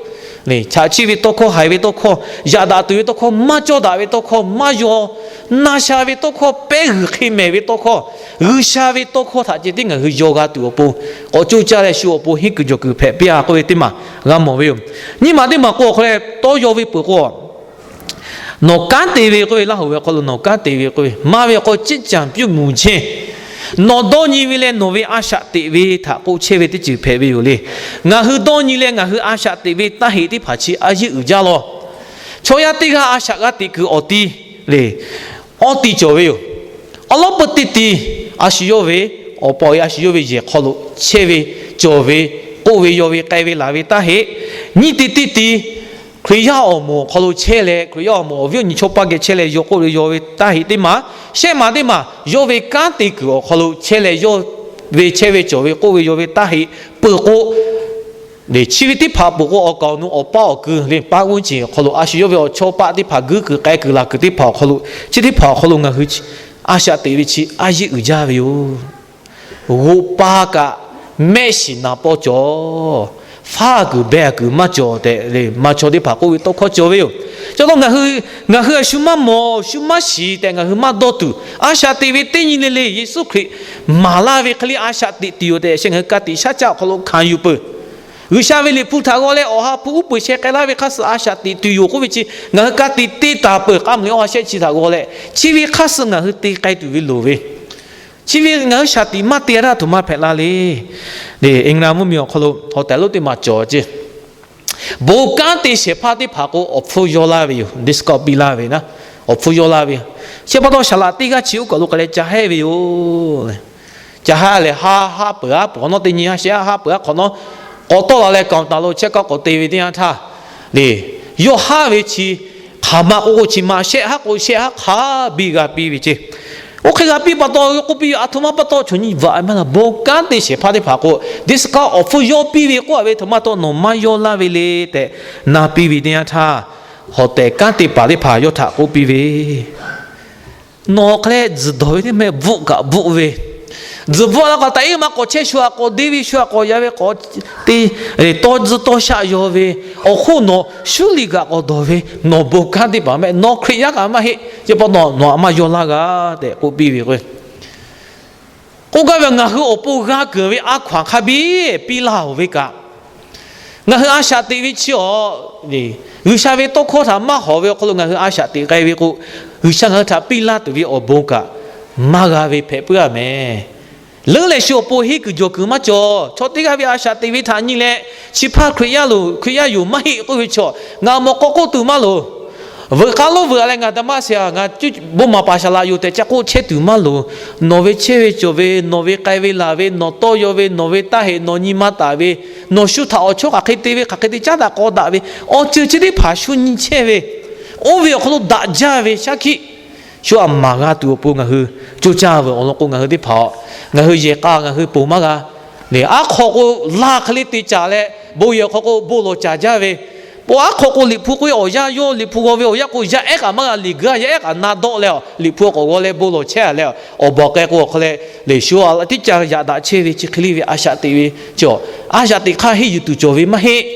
Chaꞈ chiˆ ve tawˇ hkawˇ, haiˬ ve tawˇ hkawˇ, yaꞈ daꞈ tuˬ ve tawˇ hkawˇ, maˇ cawˇ daꞈ ve tawˇ hkawˇ, maˇ yaw, na sha ve tawˇ hkawˇ, pehˉ g'uiˬ hk'e mehˍ ve tawˇ hkawˇ, G'uiˬsha ve tawˇ hkawˇ htaꞈ ceh tiˉ ngaˬ hui yaw g'a tuˬ awˬ pon, k'awꞈ coˇ caˇ leh shu awˬ pon hiˉ kuiˬ jawˬ kuiˬ hpehꞈ piˇ-a k'oˆ ve teˇ maˬ g'a mawˬ ve yoˬ. Nyiˇ maˬ teˇ maˬ k'o awˬ hk'aw leh tawˇ yaw ve peuˬ k'o, nawˬ kanˉ te ve k'oˆ ve, Laˇ huˍ ve awˬ hk'aw lo nawˬ kanˉ te ve k'oˆ ve, maˇ ve awˬ hk'aw ကျင့်ကြံပြုမှုခြင်း, nawˬ dawˇ nyi ve leh nawˬ ve a shaꞈ teꞈ ve htaꞈ k'oˆ chehˇ ve teˇ ceuˬ hpehꞈ ve yoˬ le. Ngaˬ hui dawˇ nyi leh ngaˬ hui a shaꞈ teꞈ ve taˇ heꞈ teˇ hpaˍ chi a yeˇ uiˍ jaˇ law. Chaw yaˇ teˇ g'aˇ a shaꞈ g'a teꞈ kuiˬ awˬ ti le, awˇ ti cawˬ ve yoˬ. Awˉ lawˉ peu teˇ ti, a shu yawˇ ve, awˬ pa awˬ e a shu yawˇ ve yehˬ hk'aw lo chehˇ ve, cawˬ ve, k'oˆ ve, yaw ve, k'ai ve, laˬ ve taˇ heˆ. Nyiˇ ti teˇ ti, Hkriꞈ yaˇ awˬ moˍ awˬ hk'aw lo chehˇ leh, Hkriꞈ yaˇ awˬ moˍ awˬ viˉ awˬ nyi chaw paˇ geh chehˇ leh yawˇ k'oˆ ve yawˇ ve taˇ heꞈ teˇ maˬ, shehˆ maˬ teˇ maˬ yawˇ ve kanˉ te kuiˬ awˬ hk'aw lo chehˇ leh, yawˇ ve chehˇ ve cawˬ ve k'oˆ ve yawˇ ve taˇ heꞈ peuˬ k'o, chi ve teˇ hpaˍ peuˬ k'o, awˬ kaˍ awˬ nu awˬ paˇ awˬ ku le paˇ g'uˇ ceˬ awˬ hk'aw lo a shu yawˇ ve awˬ chawˇ paˆ teˇ hpaˍ guiˇ kuiˬ k'ai kuiˬ laˬ kuiˬ teˇ hpaˍ awˬ hk'aw lo, chi teˇ hpaˍ awˬ hk'aw lo ngaˬ hui a shaꞈ teꞈ ve chi a yeˆ uiˍ jaˇ ve yoˬ. G'oꞈ pa kaꞈ mehˆ shiˍ naˍ paw cawˬ, faˉ kuiˬ beh kuiˬ maˇ cawˬ tehꞈ le, maˇ chaw teˇ hpaˍ k'oˆ ve tawˇ hkawˇ cawˬ ve yoˬ. Chi taw ngaˬ hui a shu maˇ mawˬ shu maˇ shiˍ tehꞈ ngaˬ hui maˇ dawˇ tuˬ, a shaꞈ teꞈ ve teˇ nyi le le Yeˍsuˆ Hkriꞈ maˍ laˇ ve hk'e le a shaꞈ teꞈ tuˬ yoˬ tehꞈ sheh ngaˬ hui ka tiꞈ shaˉ caˆ awˬ hk'aw lo hkanˍ yuˬ peuˬ. G'uiˬsha ve Liꞈ hpu htaꞈ g'aw leh awˬ ha hpu uˉ peunˍ sheh k'ai laˇ ve hk'aˇ suh a shaꞈ teꞈ tuˬ yoˬ k'oˆ ve chi ngaˬ hui ka tiꞈ te taˍ peuˬ. K'aˉ mvuhˇ le awˬ ha shehˆ chi htaꞈ g'aw leh, chi ve hk'aˇ suh ngaˬ hui te k'ai tuˬ ve loˍ ve, chi ve ngaˬ hui shaˍ tiꞈ maˇ te a htaˇ htoꞈ ma hpehꞈ la le. England mvuhˇmiˬ awˬ hk'aw lo hawˍ tehˍ lonˉ teˇ maˬ cawˬ ceˇ. Bon kanˉ te shehˍ hpaˇ teˇ hpaˍ k'o awˬ hpfuhˇ yawˇ laˇ ve yoˬ. Discount piˇ laˇ ve na, awˬ hpfuhˇ yawˇ laˇ ve. Chi pa taw saˍ laꞈ teˇ g'aˇ chi uˉ kaˬ lo k'ai leh ca hehˆ ve yoˬ. Ca ha lehˬ, ha ha peuˬ a peuˬ hk'awꞈ nawˉ teˇ nyi ha shehˆ ha ha peuˬ a hk'awꞈ nawˉ, k'awꞈ tawˆ la leh kaoˬ taˍ lo chehˇ kaꞈ k'awꞈ te ve teˇ yanˇ htaˇ le, yawˇ haˉ ve chi hk'aˬ ma k'oˆ k'o chi ma shehˆ haˉ k'o shehˆ haˉ hk'a biˇ g'a piˇ ve ceˇ. Oˇ hk'e g'a piˇ pa taw k'oˆ piˇ ve, a htoꞈ ma pa taw chaw nyi vaꞈ maˇ la, bon kanˉ te shehˍ hpaˇ teˇ hpaˍ k'o discount awˬ hpfuhˇ yawˇ piˇ ve k'oˆ a ve htoꞈ ma taw nawˬ maˇ yawˇ laˇ ve le tehꞈ na piˇ ve teˇ yanˇ htaˇ, hawˍ tehˍ kanˉ te paˍ teˇ hpaˍ yawˇ htaꞈ k'oˆ piˇ ve, nawˬ hk'e leh tzuhˬ dawˬ ve teˇ meh bvuhˆ kaꞈ bvuhˆ ve, tzuhˬ bvuhˆ la k'awꞈ taꞈ iˉ ma k'awꞈ chehˇ shu a k'awꞈ deˇ ve shu a k'awꞈ yaꞈ ve k'awꞈ te, tawˇ tzuhˇ tawˇ shaˆ yaw ve, awˬ hoˉ nawˬ shuˉ liꞈ kaꞈ k'awꞈ dawˬ ve, nawˬ bon kanˉ teˇ paˍ meh nawˬ Hkriꞈ yaˇ kaꞈ maˇ heˆ. Chi pa taw nawˬ a maˇ yawˇ laˇ g'a tehꞈ k'oˆ piˇ ve k'o, k'oˆ gaˇ ve ngaˬ hui awˬ pon g'a keunˍ ve a hkaw anˬ hk'a biˇ piˇ laˇ oˬ ve kaꞈ, ngaˬ hui a shaꞈ teꞈ ve chi awˬ G'uiˬsha ve tawˇ hkawˇ htaꞈ maˇ hawˍ ve awˬ hk'aw lo ngaˬ hui a shaꞈ teꞈ k'ai ve k'o, G'uiˬsha ngaˬ hui htaꞈ piˇ laˇ tuˬ ve awˬ bon kaꞈ maˇ g'a ve hpehꞈ puiˉ a meh. Leuˉ leh shu awˬ pon henˇ kuiˬ jawˬ kuiˬ maˇ cawˬ. Chaw teˇ g'aˇ ve a shaꞈ teꞈ ve htaꞈ nyi leh, chi hpaˇ Hkriꞈ yaˇ loˬ, Hkriꞈ yaˇ yoˬ maˇ heˆ k'oˆ ve chaw, ngaˬ mawꞈ k'aw k'oˆ tuˬ maˇ loˍ. Veuꞈ k'aˉ lonˉ veuꞈ leh ngaˬ daꞈ maˇ sheˍ a, ngaˬ bon maˍ paˍ shaˍ laꞈ yoˬ tehꞈ ca k'oˆ chehˇ tuˬ maˇ loˍ. Nawˬ ve chehˇ ve cawˬ ve, nawˬ ve k'ai ve laˬ ve, nawˬ tawˇ yaw ve, nawˬ ve taˇ heꞈ nawˬ nyi ma taˍ ve, nawˬ shu htaꞈ awˬ chawˇ hk'aˬ hk'e te ve hk'aˬ hk'e te caˉ daꞈ k'aw daꞈ ve, awˬ ceuˬ chi teˇ hpaˍ shu nyi chehˇ ve, oˇ ve awˬ hk'aw lo daꞈ jaˇ ve shaˉ hkiˆ shu aꞈ maˍ g'a tuˬ awˬ pon ngaˬ hui coˇ caˇ ve awˬ lawn k'o, ngaˬ hui teˇ hpaˍ ngaˬ hui yehˬ k'a ngaˬ hui ponˬ maˇ g'a. Aˉ hk'aw k'o, laˇ hk'e le te caˍ leh bon yehˬ awˬ hk'aw k'o bon lawˬ caˍ jaˇ ve, bon aˉ hk'aw k'o Liꞈ hpu k'oˆ ve awˬ yanˇ yawˇ Liꞈ hpu g'aw ve awˬ yanˇ k'o, yaˇ ehˉ kaꞈ maˇ g'a liꞈ guiˬ a, yaˇ ehˉ kaꞈ na dawˆ leh Liꞈ hpu k'awꞈ g'aw leh bon lawˬ chehˇ a leh, awˬ bawˬ k'ai k'o awˬ hk'aw leh, leˬ shu a teˇ ca yaꞈ daꞈ chehˇ ve chi hk'e le ve a shaꞈ teꞈ ve cawˬ. A shaꞈ teꞈ hk'aˇ henˇ yuˬ tuˬ cawˬ ve maˇ heˆ.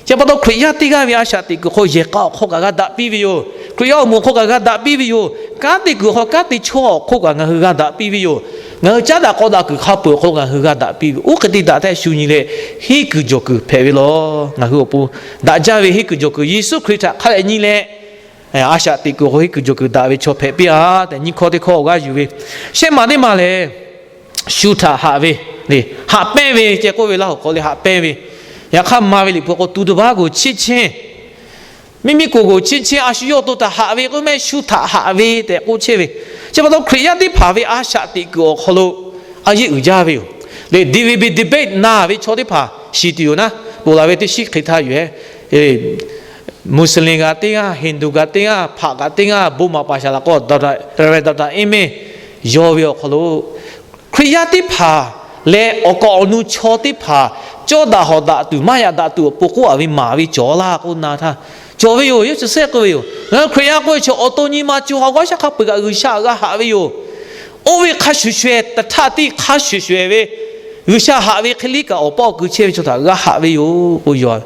Chi pa taw Hkriꞈ yaˇ teˇ g'aˇ ve a shaꞈ teꞈ kuiˬ hk'aw yehˬ k'a awˬ hk'aw kaꞈ g'a daꞈ piˇ ve yoˬ. Hkriꞈ yaˇ awˬ moˍ awˬ hk'aw kaꞈ g'a daꞈ piˇ ve yoˬ. Kanˉ te kuiˬ awˬ hk'aw, kanˉ te chaw awˬ hk'oˆ kaꞈ ngaˬ hui g'a daꞈ piˇ ve yoˬ. Ngaˬ hui caˉ daꞈ k'aw daꞈ kuiˬ hk'a peuˬ awˬ hk'aw lo ngaˬ hui g'a daꞈ piˇ ve, oˇ hk'e te daꞈ tehꞈ shu nyi leh, henˇ kuiˬ jawˬ kuiˬ hpehꞈ ve law. Ngaˬ hui awˬ pon daꞈ jaˇ ve henˇ kuiˬ jawˬ kuiˬ Yeˍsuˆ Hkriꞈ htaꞈ hk'a dehꞈ nyi leh, a shaꞈ teꞈ kuiˬ awˬ hk'aw henˇ kuiˬ jawˬ kuiˬ daꞈ ve chaw hpehꞈ piˇ a tehꞈ nyi hkawˇ teˇ hkawˇ awˬ g'aˇ yuˬ ve, shehˆ maˬ teˇ maˬ lehˬ, shu htaꞈ haꞈ ve, haꞈ pehnˇ ve ceh k'oˆ ve laˇ hoꞈ hk'aw le haꞈ pehnˇ ve. Yaꞈ hk'aˇ maˍ ve Liꞈ hpu k'o tu tuˬ baˆ g'uˬ chiˇ chiˇ, miˇ miˇ k'oˍ g'uˬ chiˇ chiˇ a shu yawˇ to htaꞈ haꞈ ve k'oˆ meh shu htaꞈ haꞈ ve tehꞈ k'oˆ chehˇ ve. Chi pa taw Hkriꞈ yaˇ teˇ hpaˍ ve a shaꞈ teꞈ kuiˬ awˬ hk'aw lo a yeˆ uiˍ jaˇ ve yoˬ. Leh debate, debate na ve chaw teˇ hpaˍ shiˍ tuˬ yoˬ naˉ, ponˬ laˬ ve teˇ shiˉ hk'e htaˇ yoˬ. Muslim kaꞈ teˇ g'aˇ, Hindu kaꞈ teˇ g'aˇ, hpaꞈ kaꞈ teˇ g'aˇ, bon maˍ paˍ shaˍ laꞈ k'o, Reverend Doctor Amen yawˇ ve awˬ hk'aw lo Hkriꞈ yaˇ teˇ hpaˍ leh awˬ kaˍ awˬ nu chaw teˇ hpaˍ cawˇ daꞈ hawꞈ daꞈ tuˬ maˇ yaꞈ daꞈ tuˬ awˬ pon k'oˆ a ve maˍ ve cawˬ laˇ k'oˆ na htaˇ, cawˬ ve yoˬ. Yeˍsuˆ Hkriꞈ k'oˆ ve yoˬ. Ngaˬ hui Hkriꞈ yaˇ k'oˆ ve chaw awˬ to nyi ma co ha g'aˇ shaˉ hk'a peuˬ kaꞈ G'uiˬsha g'a haꞈ ve yoˬ. Oˇ ve hk'a shuˍ shuˍ, taꞈ htaˇ tiˉ hk'a shuˍ shuˍ ve G'uiˬsha haꞈ ve hk'e liˇ kaꞈ awˬ paˇ awˬ ku chehˇ ve chaw htaꞈ g'a haꞈ ve yoˬ k'oˆ yaw.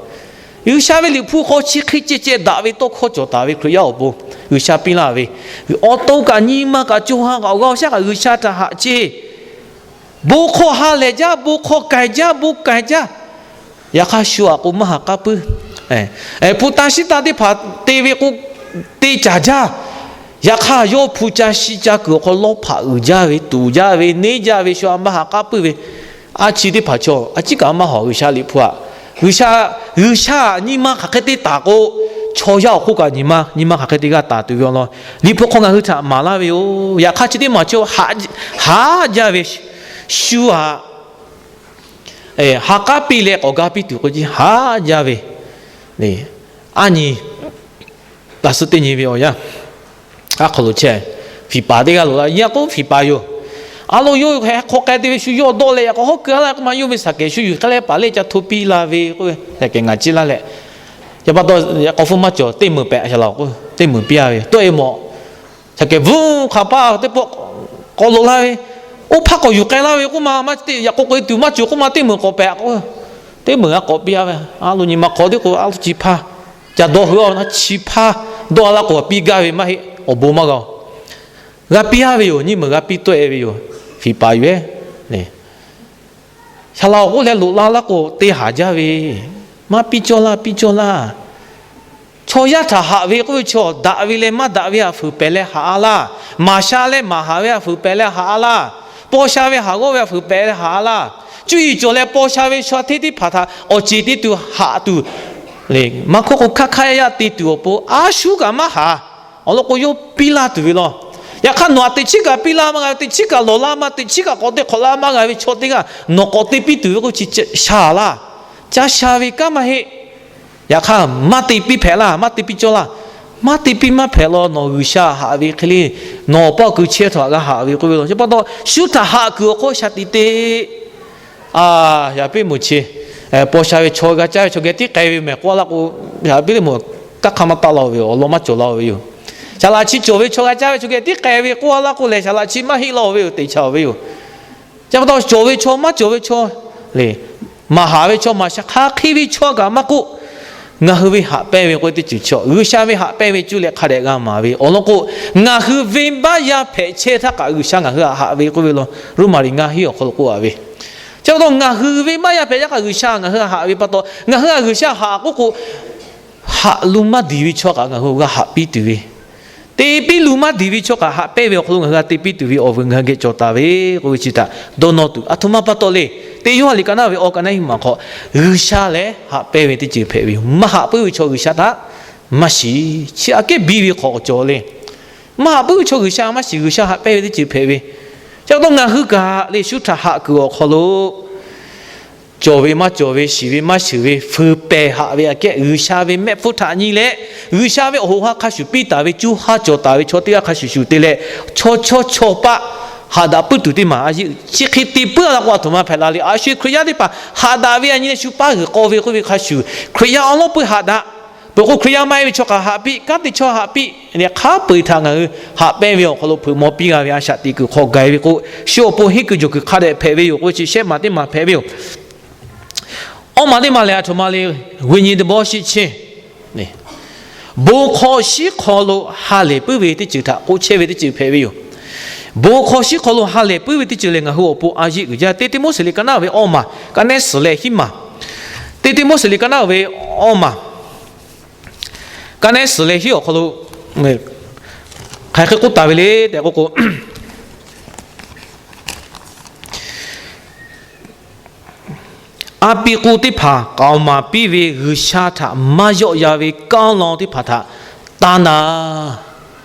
G'uiˬsha ve Liꞈ hpu hk'aw chi hk'e ceh ceh daꞈ ve tawˇ hkawˇ cawˬ taˍ ve Hkriꞈ yaˇ awˬ pon G'uiˬsha piˇ laˇ ve, awˬ to kaꞈ nyi ma kaꞈ co ha kaꞈ awˬ g'aˇ awˬ shaˉ kaꞈ G'uiˬsha htaꞈ haꞈ ceˇ. Bon hk'aw ha lehˬ jaˇ, bon hk'aw k'ai jaˇ, bon k'ai jaˇ. Yaꞈ hk'aˇ shu aꞈ k'o maˇ haꞈ k'aˉ puiˉ. Hpu taˇ shiˉ taˇ teˇ hpaˍ te ve k'o, te caˍ jaˇ. Yaꞈ hk'aˇ yawˇ hpu ca shi ca kuiˬ awˬ hk'aw lawˇ hpaꞈ uiˍ jaˇ ve, tuˍ jaˇ ve, neˇ jaˇ ve shu a maˇ haꞈ k'aˉ puiˉ ve. A chi teˇ hpaˍ chaw a ciˉ kaꞈ maˇ hawˍ G'uiˬsha Liꞈ hpu aꞈ. G'uiˬsha, G'uiˬsha nyi ma hk'aˬ hk'e te taˍ k'o, chaw yaˇ awˬ hk'oˆ kaꞈ nyi ma, nyi ma hk'aˬ hk'e te g'a taˍ tuˬ ve awˬ lawn Liꞈ hpu hk'aw ngaˬ hui htaꞈ maˍ laˇ ve yoˬ. Yaꞈ hk'aˇ chi teˇ maˬ chaw haꞈ jaˇ ve shu aꞈ, haꞈ k'aˉ piˇ leh k'awꞈ ga piˇ tuˬ k'o ce haꞈ jaˇ ve. A nyi Taˇ suh teˇ nyi ve awˬ yanˇ, aˉ hk'aw lo chehˇ, fiˍ paˍ teˇ g'aˇ loꞈ la. Yaꞈ k'oˆ fiˍ paˍ yoˬ. A lo yawˇ hk'aw k'ai te ve shu yawˇ dawˆ leh, yaꞈ k'aw hawˉ keu a laˇ k'oˆ ma, yawˇ ve shaˍ kehˬ shu yuˬ hk'e leh paˍ lehˇ ca hto piˇ la ve k'oˆ ve, shaˍ kehˬ ngaˬ ciˇ laˇ leh, yaꞈ pa taw, yaꞈ k'aw hpfuhˇ maˇ cawˬ, teˇ meunˍ pehꞈ shaˍ laꞈ k'oˆ, teˇ meunˍ piˇ a ve. Tawˆ e mawˬ, shaˍ kehˬ bvuhˇ hk'aˬ paˇ teˇ pawˆ k'awꞈ loꞈ la ve, oˇ hpaˇ k'awꞈ yuˬ k'ai laˇ ve k'oˆ ma, yaꞈ k'aw k'oꞈ e tuˬ maˇ cawˬ k'oˆ ma, teˇ meunˍ k'awꞈ pehꞈ k'o, teˇ meunˍ g'a k'awꞈ piˇ a ve. A lo nyi ma hk'aw teˇ k'o, a lo chi hpaˇ ca dawˇ hui a na, chi hpaˇ dawˇ a laˇ k'o, piˇ gaˇ ve maˇ heˆ, awˬ bon maˇ g'a-o. G'a piˇ a ve yoˬ, nyiˇ meunˍ g'a piˇ tawˆ e ve yoˬ, fiˍ paˍ yuˬ e. Shaˍ laꞈ awˬ k'oˆ leh loꞈ la laˇ k'o, te haˍ jaˇ ve, maˇ piˇ cawˇ laˇ, piˇ cawˇ laˇ. Chaw yaˇ htaꞈ haꞈ ve k'oˆ ve chaw, daꞈ ve leh maˇ daꞈ ve htaꞈ fuiˍ pehˍ leh haꞈ a laˇ. Maˍ sha leh maˍ haˍ ve htaꞈ fuiˍ pehˍ leh haꞈ a laˇ. Paw sha ve haˍ g'awˇ ve htaꞈ fuiˍ pehˍ leh haꞈ a laˇ. Cuˇ yiˍ cawˬ leh paw sha ve chaw hteˇ teˇ hpaˍ htaꞈ awˬ ceˬ te tuˬ haꞈ tuˬ, maˇ hkawˇ k'o hkaˇ hkaˇ yaˇ yaˇ te tuˬ awˬ pon a shuˉ kaꞈ maˇ haꞈ. Awˬ lawn k'o, yawˇ piˇ laˇ tuˬ ve law. Yaꞈ hk'aˇ nawˬ htaꞈ teꞈ chiˉ kaꞈ piˇ laˇ maˇ g'a ve, teꞈ chiˉ kaꞈ lawˬ laˇ maˇ, teꞈ chiˉ kaꞈ k'awꞈ te hk'awꞈ laˇ maˇ g'a ve chaw teˇ g'aˇ nawˬ k'awꞈ te piˇ tuˬ ve k'o, chi sha laˇ. Ca sha ve kanˉ maˇ heˆ. Yaꞈ hk'aˇ maˇ te piˇ hpehꞈ laˇ, maˇ te piˇ cawˇ laˇ. Maˇ te piˇ maˇ hpehꞈ law, nawˬ G'uiˬsha haꞈ ve hk'e le, nawˬ awˬ pa awˬ kuiˬ chehˇ htawˇ htaꞈ g'a haꞈ ve k'oˆ ve law. Chi pa taw, shu htaꞈ haꞈ kuiˬ awˬ hk'aw shaˍ tiꞈ te a, yaꞈ piˇ meuꞈ chi, paw sha ve chaw g'a caˇ ve chaw geh tiˉ k'ai ve mehˬ k'oˆ a laˇ k'o, yaꞈ piˇ le meuꞈ, kaˇ hk'aˇ maˇ taˆ la-o ve yoˬ, awˬ lawn maˇ cawˬ la-o ve yoˬ. Shaˍ laꞈ chi cawˬ ve chaw g'a caˇ ve chaw geh tiˉ k'ai ve k'oˆ a laˇ k'o lehˬ, shaˍ laꞈ chi maˇ heˆ la-o ve yoˬ, teꞈ cha-o ve yoˬ. Chi pa taw, cawˬ ve chaw maˇ cawˬ ve chaw le, maˍ haˍ ve chaw, maˍ sha hk'a hk'e ve chaw kaꞈ maˇ k'oˆ, ngaˬ hui ve haꞈ pehnˇ ve k'oˆ ve teˇ ceuˬ chi G'uiˬsha ve haꞈ pehnˇ ve cuˇ leh hk'a dehꞈ g'a maˍ ve awˬ lawn k'o, ngaˬ hui venˇbaˆ yaˇ hpehꞈ chehˇ htaˇ kaꞈ G'uiˬsha ngaˬ hui htaꞈ haꞈ ve k'oˆ ve law. Roˉmaꞈ liꞈ ngaˇ hinˉ awˬ hk'aw lo k'oˆ a ve, chi pa taw ngaˬ hui venˇbaˆ yaˇ hpehꞈ yaˇ kaꞈ G'uiˬsha ngaˬ hui htaꞈ haꞈ ve pa taw, ngaˬ hui htaꞈ G'uiˬsha haꞈ k'oˆ k'o, haꞈ lo maˇ diˍ ve chaw kaꞈ ngaˬ hui g'a haꞈ piˇ tuˬ ve, te piˇ lo maˇ diˍ ve chaw kaꞈ haꞈ pehnˇ ve awˬ hk'aw lo ngaˬ hui g'a te piˇ tuˬ ve awˬ vuiˬ ngaˬ hui geh cawˬ taˍ ve k'oˆ ve chi htaꞈ dawˇ nawˇ tuˬ, aˬ htoꞈ ma pa taw le. Teˇ Yoˇhanˬ liꞈ ka naˉ ve awˬ ka naˉ hiˆ maˬ hk'aw, G'uiˬsha lehˬ haꞈ pehnˇ ve teˇ ceuˬ hpehꞈ ve yoˬ. Maˇ haꞈ puiˉ ve chaw G'uiˬsha htaꞈ maˇ shiˍ. Chi aꞈ kehˉ biˇ ve hk'awꞈ cawˬ le. Maˇ haꞈ puiˉ ve chaw G'uiˬsha maˇ shiˍ, G'uiˬsha haꞈ pehnˇ ve teˇ ceuˬ hpehꞈ ve. Chi pa taw ngaˬ hui kaꞈ le, shu htaꞈ haꞈ kuiˬ awˬ hk'aw lo cawˬ ve maˇ cawˬ ve, shiˍ ve maˇ shiˍ ve, fuiˍ pehˍ haꞈ ve aꞈ kehˉ G'uiˬsha ve mehˆ hpfuhˇ htaꞈ nyi leh, G'uiˬsha ve awˬ hoꞈ ha hk'a shuˍ piˇ taˍ ve, co ha cawˬ taˍ ve chaw teˇ g'aˇ hk'a shuˍ shuˍ te leh, chaw chaw chaw paˆ haꞈ daꞈ puiˉ tuˬ teˇ maˬ a yeˆ chi hk'e te puiˉ a laˇ k'o, aˬ htoꞈ ma hpehꞈ la le. A shu Hkriꞈ yaˇ teˇ hpaˍ haꞈ daꞈ ve a nyi leh shu paˉ g'uiˬ k'aw ve k'oˆ ve hk'a shuˍ, Hkriꞈ yaˇ awˬ lawn peuˬ haꞈ daꞈ peuˬ k'o, Hkriꞈ yaˇ maˇ heˆ ve chaw kaꞈ haꞈ piˇ, kanˉ te chaw haꞈ piˇ, hk'a peu-eˬ htaꞈ ngaˬ hui haꞈ pehnˇ ve awˬ hk'aw lo hpeuꞈ maw piˇ g'a ve a shaꞈ teꞈ kuiˬ hk'aw gaˬ e ve k'o, shu awˬ pon henˇ kuiˬ jawˬ kuiˬ hk'a dehꞈ hpehꞈ ve yoˬ k'oˆ ve chi shehˆ maˬ teˇ maˬ hpehꞈ ve yoˬ. Awˇ maˬ teˇ maˬ lehˬ, aˬ htoꞈ ma le, ဝိညာဉ်သဘောရှိခြင်း bon hk'aw shiˉ hk'aw lo ha lehˬ puiˉ ve teˇ ceuˬ htaꞈ k'oˆ chehˇ ve teˇ ceuˬ hpehꞈ ve yoˬ. Bon hk'aw shiˉ hk'aw lo ha lehˬ puiˉ ve teˇ ceuˬ lehˬ, ngaˬ hui awˬ pon a yeˆ uiˍ jaˇ. Teˇ Tiˆmoˉseˍ liꞈ ka naˉ ve awˇ maˬ, ka nehˉ suhˍ leh hiˉ maˬ. Teˇ Tiˆmoˉseˍ liꞈ ka naˉ ve awˇ maˬ, ka nehˉ suhˍ leh hiˉ awˬ hk'aw lo hk'aˬ hk'e k'oˆ taˍ ve le tehꞈ k'oˆ k'o, Apiˇ k'oˆ teˇ hpaˍ k'aoˍ maˍ piˇ ve G'uiˬsha htaꞈ maˇ yawˆ yan ve kanˉ lawn teˇ hpaˍ htaꞈ taˇ na.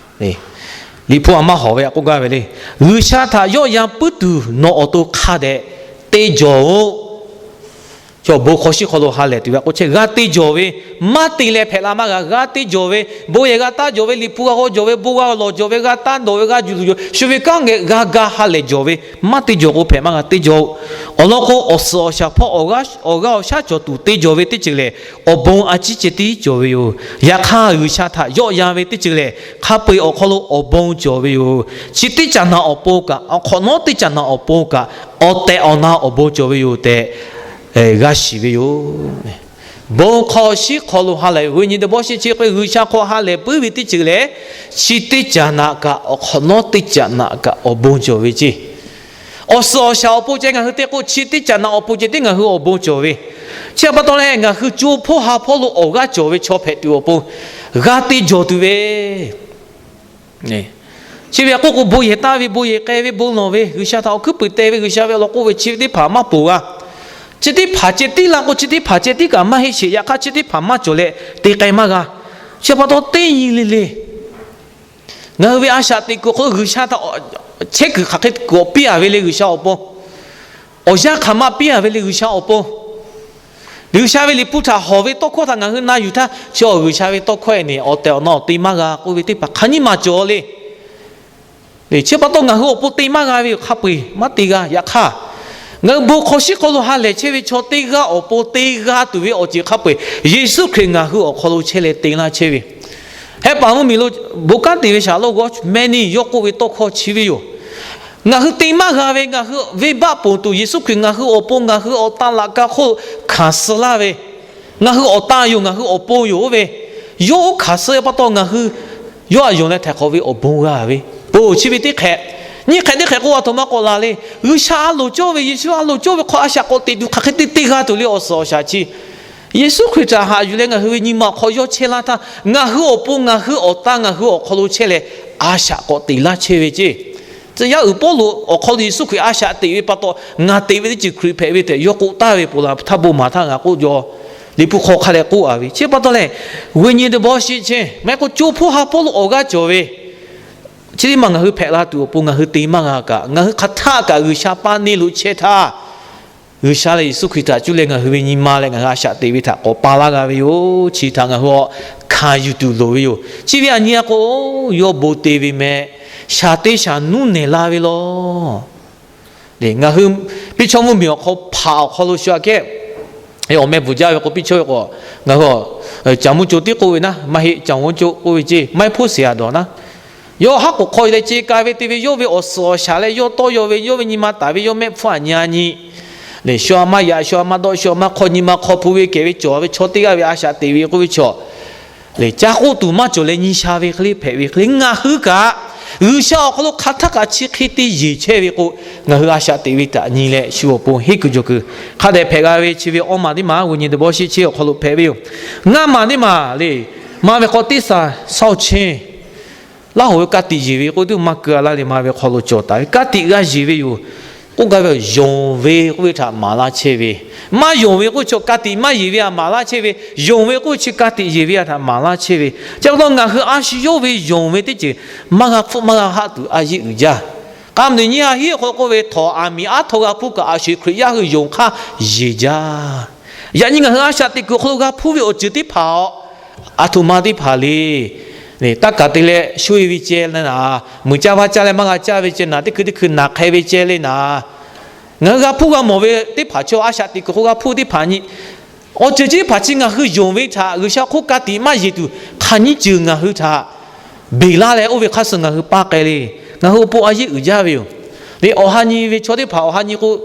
Liꞈ hpu a maˇ hawˍ ve a k'oˆ gaˇ ve le. G'uiˬsha htaꞈ yawˆ yan puiˉ tuˬ nawˬ awˬ to hk'a dehꞈ te jawˬ-oꞈ. Chaw bon hk'aw shiˉ hk'aw lo ha lehˬ tuˬ ve a k'oˆ chehˇ, g'a te jawˬ ve, maˇ te leh hpehꞈ la maˇ g'a. G'a te jawˬ ve, bon yehˬ g'a taˇ jawˬ ve, liꞈ hpu g'a g'aw jawˬ ve, bon g'a lawˬ jawˬ ve, g'a taˇ dawˬ ve, g'a juˬ luˬ jawˬ, shu ve kanˉ geh g'a ga ha lehˬ jawˬ ve, maˇ te jawˬ k'o hpehꞈ maˇ g'a. Te jawˬ-oꞈ. Awˬ lawn k'o, awˬ suhˍ awˬ shaˍ hpawˇ awˬ g'aˇ awˬ shaˉ cawˬ tuˬ te jawˬ ve teˇ ceuˬ lehˬ, awˬ bon a ciˉ ceh tiˉ cawˬ ve yoˬ. Yaꞈ hk'aˇ, G'uiˬsha htaꞈ yawˆ yan ve teˇ ceuˬ lehˬ, hk'a peu-eˬ awˬ hk'aw lo awˬ bon cawˬ ve yoˬ. Chi teˇ caꞈ naꞈ awˬ pon kaꞈ, awˬ hk'awꞈ nawˉ teˇ caꞈ naꞈ awˬ pon kaꞈ, awˬ tehˬ awˬ na awˬ bon cawˬ ve yoˬ tehꞈ g'a shiˍ ve yoˬ. Bon hk'aw shiˉ hk'aw lo ha lehˬ ve, ဝိညာဉ်သဘောရှိခြင်း k'o G'uiˬsha hk'aw ha lehˬ puiˉ ve teˇ ceuˬ lehˬ, chi teˇ caꞈ naꞈ kaꞈ, awˬ hk'awꞈ nawˉ teˇ caꞈ naꞈ kaꞈ awˬ bon cawˬ ve ceˇ. Awˬ suhˍ awˬ shaˍ awˬ pon ceh ngaˬ hui te k'o, chi teˇ caꞈ naꞈ awˬ pon ceh tiˉ ngaˬ hui awˬ bon cawˬ ve. Chi pa taw leh, ngaˬ hui co hpawˇ ha hpawˇ lo awˬ g'aˇ cawˬ ve chaw hpehꞈ tuˬ awˬ pon g'a te jawˬ tuˬ ve Chi ve a k'oˆ k'o, bon yehˬ taˇ ve, bon yehˬ k'ai ve, bon lawˬ ve, G'uiˬsha htaꞈ awˬ hkuiˉ puiˍ te ve, G'uiˬsha ve awˬ lawn k'oˆ ve chi ve teˇ hpaˍ maˇ poˬ g'a. Chi teˇ hpaˍ ceh tiˉ la k'o, chi teˇ hpaˍ ceh tiˉ kaꞈ maˇ heˆ sheˍ. Yaꞈ hk'aˇ, chi teˇ hpaˍ maˇ cawˬ leh te k'ai maˇ g'a. Chi pa taw teˇ nyi le le, ngaˬ hui ve a shaꞈ teꞈ kuiˬ awˬ hk'aw lo G'uiˬsha htaꞈ chehˇ kuiˬ hk'aˬ hk'e kuiˬ awˬ piˇ a ve le G'uiˬsha awˬ pon, awˬ yanˇ hk'aˬ ma piˇ a ve le G'uiˬsha awˬ pon, G'uiˬsha ve Liꞈ hpu htaꞈ hawˬ ve tawˇ hkawˇ htaꞈ ngaˬ hui na yuˬ htaˇ, chi awˬ G'uiˬsha ve tawˇ hkawˇ-e ne awˬ tehˬ awˬ na awˬ te maˇ g'a k'oˆ ve teˇ hpaˍ hk'aˬ nyiˇ maˬ cawˬ le. Chi pa taw ngaˬ hui awˬ pon te maˇ g'a ve yoˬ, hk'a peu-eˬ maˇ te g'a. Yaꞈ hk'aˇ, ngaˬ hui bon hk'aw shiˉ hk'aw lo ha lehˬ chehˇ ve chaw teˇ g'aˇ awˬ pon te g'a tuˬ ve awˬ ceuˬ hk'a peu-eˬ Yeˍsuˆ Hkriꞈ ngaˬ hui awˬ hk'aw lo chehˇ leh te laˇ chehˇ ve, Hehˉ paˍ mvuhˇmiˬ lo bon kanˉ te ve shaˍ lo g'awˇ mehˆ neˇ yawˇ k'oˆ ve tawˇ hkawˇ chi ve yoˬ. Ngaˬ hui te maˇ g'a ve, ngaˬ hui venˇbaˆ ponˬ tuˬ Yeˍsuˆ Hkriꞈ ngaˬ hui awˬ pon ngaˬ hui awˬ tan laꞈ ka hk'oˆ lo hkanˍ suh laˇ ve, ngaˬ hui awˬ tan yoˬ, ngaˬ hui awˬ pon yoˬ oˇ ve, yawˇ oˇ hkanˍ suh ve pa taw ngaˬ hui yawˇ aꞈ yonˍ leh htaiˍ hk'awꞈ ve awˬ bon g'a ve, po chi ve teˇ hk'ehꞈ. Nyiˇ hk'ehꞈ teˇ hk'ehꞈ k'oˆ a htoꞈ ma k'awꞈ laˬ le. G'uiˬsha a loˍ cawˇ ve, Yeˍsuˆ a loˍ cawˇ ve hk'aw a shaꞈ k'awꞈ teꞈ tuˬ hk'aˬ hk'e te te g'a tuˬ le awˬ suhˍ awˬ shaˍ chi Yeˍsuˆ Hkriꞈ htaꞈ haꞈ yuˬ leh ngaˬ hui ve nyi ma awˬ hk'aw yawˇ chehˇ laˇ htaˇ, ngaˬ hui awˬ pon ngaˬ hui awˬ tan ngaˬ hui awˬ hk'aw lo chehˇ leh a shaꞈ k'awꞈ teꞈ laˇ chehˇ ve ceˇ. Tcuh yaˇ uiˍ Pawˇluꞈ awˬ hk'aw lo Yeˍsuˆ Hkriꞈ a shaꞈ teꞈ ve pa taw, ngaˬ teꞈ ve teˇ ceuˬ Hkriꞈ hpehꞈ ve tehꞈ yawˇ k'oˆ taˍ ve ponˬ laˬ htaˇ bon maˍ htaˇ ngaˬ k'oˆ jaw, Liꞈ hpu hk'aw hk'a leh k'oˆ a ve chi pa taw lehˬ, ဝိညာဉ်တော် bawˇ shiˆ chehˇ maˇ heˆ k'o co hpoˇ ha hpawˇ lo awˬ g'aˇ cawˬ ve chi teˇ maˬ ngaˬ hui hpehꞈ la tuˬ awˬ pon ngaˬ hui te maˇ g'a kaꞈ, ngaˬ hui hk'aˬ htaˆ kaꞈ G'uiˬsha paˇ neˇ lo chehˇ htaˇ, G'uiˬsha leh Yeˍsuˆ Hkriꞈ htaꞈ cuˇ leh ngaˬ hui ve nyi ma leh ngaˬ hui a shaꞈ teꞈ ve htaꞈ k'awꞈ pa laˇ g'a ve yoˬ. Chi htaꞈ ngaˬ hui awˬ hkanˍ yuˬ tuˬ loˍ ve yoˬ. Chi ve aꞈ nyi a k'o, yawˇ bon te ve meh, shaˍ te shaˍ nuˇ nehˬ la ve law. Ngaˬ hui Piˇ chawˇ mvuhˇmiˬ awˬ hk'aw hpaꞈ awˬ hk'aw lo shu aꞈ kehˉ, awˬ meh bvuhˬ jaˇ ve k'o Piˇ chawˇ ve k'o, ngaˬ hui Caˍ mvuhˇ co tiˉ k'oˆ ve naˉ, maˇ heˆ, Caˍ mvuhˇ co k'oˆ ve ceˇ, maˇ heˆ hpoˆ seˍ aꞈ dawˬ naˉ, yawˇ haˉ k'oˍ hk'aw leh ce ka ve te ve yawˇ ve awˬ suhˍ awˬ shaˍ leh yawˇ tawˇ yaw ve yawˇ ve nyi ma taˍ ve yawˇ mehˆ hpfuhˇ aꞈ nyi a nyi, lehˬ shu aꞈ maˇ yaꞈ, shu aꞈ maˇ dawˆ, shu aꞈ maˇ hk'aw, nyi ma hk'aw hpu ve kehˬ ve cawˬ ve chaw teˇ g'aˇ ve a shaꞈ teꞈ ve k'oˆ ve chaw lehˬ, caˇ k'oˆ tuˬ maˇ cawˬ leh nyi sha ve hk'e le hpehꞈ ve hk'e le ngaˬ hui kaꞈ, G'uiˬsha awˬ hk'aw lo hk'aˬ htaˆ kaꞈ chi hk'e te yeˬ chehˇ ve k'o, ngaˬ hui a shaꞈ teꞈ ve htaꞈ nyi leh shu awˬ pon henˇ kuiˬ jawˬ kuiˬ hk'a dehꞈ hpehꞈ g'a ve chi ve awˇ maˬ teˇ maˬ ဝိညာဉ်တော် bawˇ shiˆ chehˇ awˬ hk'aw lo hpehꞈ ve yoˬ. Ngaˇ maˬ teˇ maˬ le, maˇ ve hk'aw teˇ saˍ shaoˇ chehˇ laˇ hoꞈ ve ka tiꞈ yeˬ ve k'oˆ tuˬ maˇ keu a laˇ le, maˇ ve hk'aw lo cawˬ taˍ ve ka tiꞈ g'a yeˬ ve yoˬ. K'oˆ gaˇ ve, yonˍ ve k'oˆ ve htaꞈ maˍ laˇ chehˇ ve, maˇ yonˍ ve k'oˆ ve chaw ka tiꞈ maˇ yeˬ ve aꞈ maˍ laˇ chehˇ ve, yonˍ ve k'oˆ ve chi ka tiꞈ yeˬ ve aꞈ htaꞈ maˍ laˇ chehˇ ve. Chi pa taw ngaˬ hui a shu yawˇ ve yonˍ ve teˇ ceuˬ maˇ g'a hpfuhˆ maˇ g'a haˆ tuˬ a yeˆ uiˍ jaˇ. K'a meuꞈ nyi ha hiˉ awˬ hk'aw lo k'oˆ ve, htawnˍ aˬ miˍ aˉ htaw g'a hpuˇ kaꞈ a shu Hkriꞈ yaˇ hui yonˍ hk'aˇ yeˬ jaˇ. Yaꞈ nyi ngaˬ hui a shaꞈ teꞈ kuiˬ awˬ hk'aw lo g'a hpuˇ ve awˬ ceuˬ teˇ hpaˍ aˬ htoꞈ ma teˇ hpaˍ le. Taˇ kaˍ te leh shoˇ e ve ceh le naˍ, muiˬ caˇ vaˇ caˇ leh maˇ g'a caˇ ve ceh naˍ, teˇ hkui teˇ hkui naˍ hk'e ve ceh le naˍ, ngaˬ hui g'a hpuˇ g'a mawˬ ve teˇ hpaˍ chaw a shaꞈ teꞈ kuiˬ hk'aw g'a hpuˇ teˇ hpaˍ nyi, awˬ ceuˬ chi teˇ hpaˍ chi ngaˬ hui yonˍ ve htaꞈ G'uiˬsha hk'oˆ ka tiꞈ maˇ yeˬ tuˬ hk'aˬ nyiˇ ceuˬ ngaˬ hui htaꞈ beˬ laˇ leh oˇ ve hk'aˇ suh ngaˬ hui paˇ k'ai le. Ngaˬ hui awˬ pon a yeˆ uiˍ jaˇ ve yoˬ. Awˬ ha nyi ve chaw teˇ hpaˍ awˬ ha nyi k'o,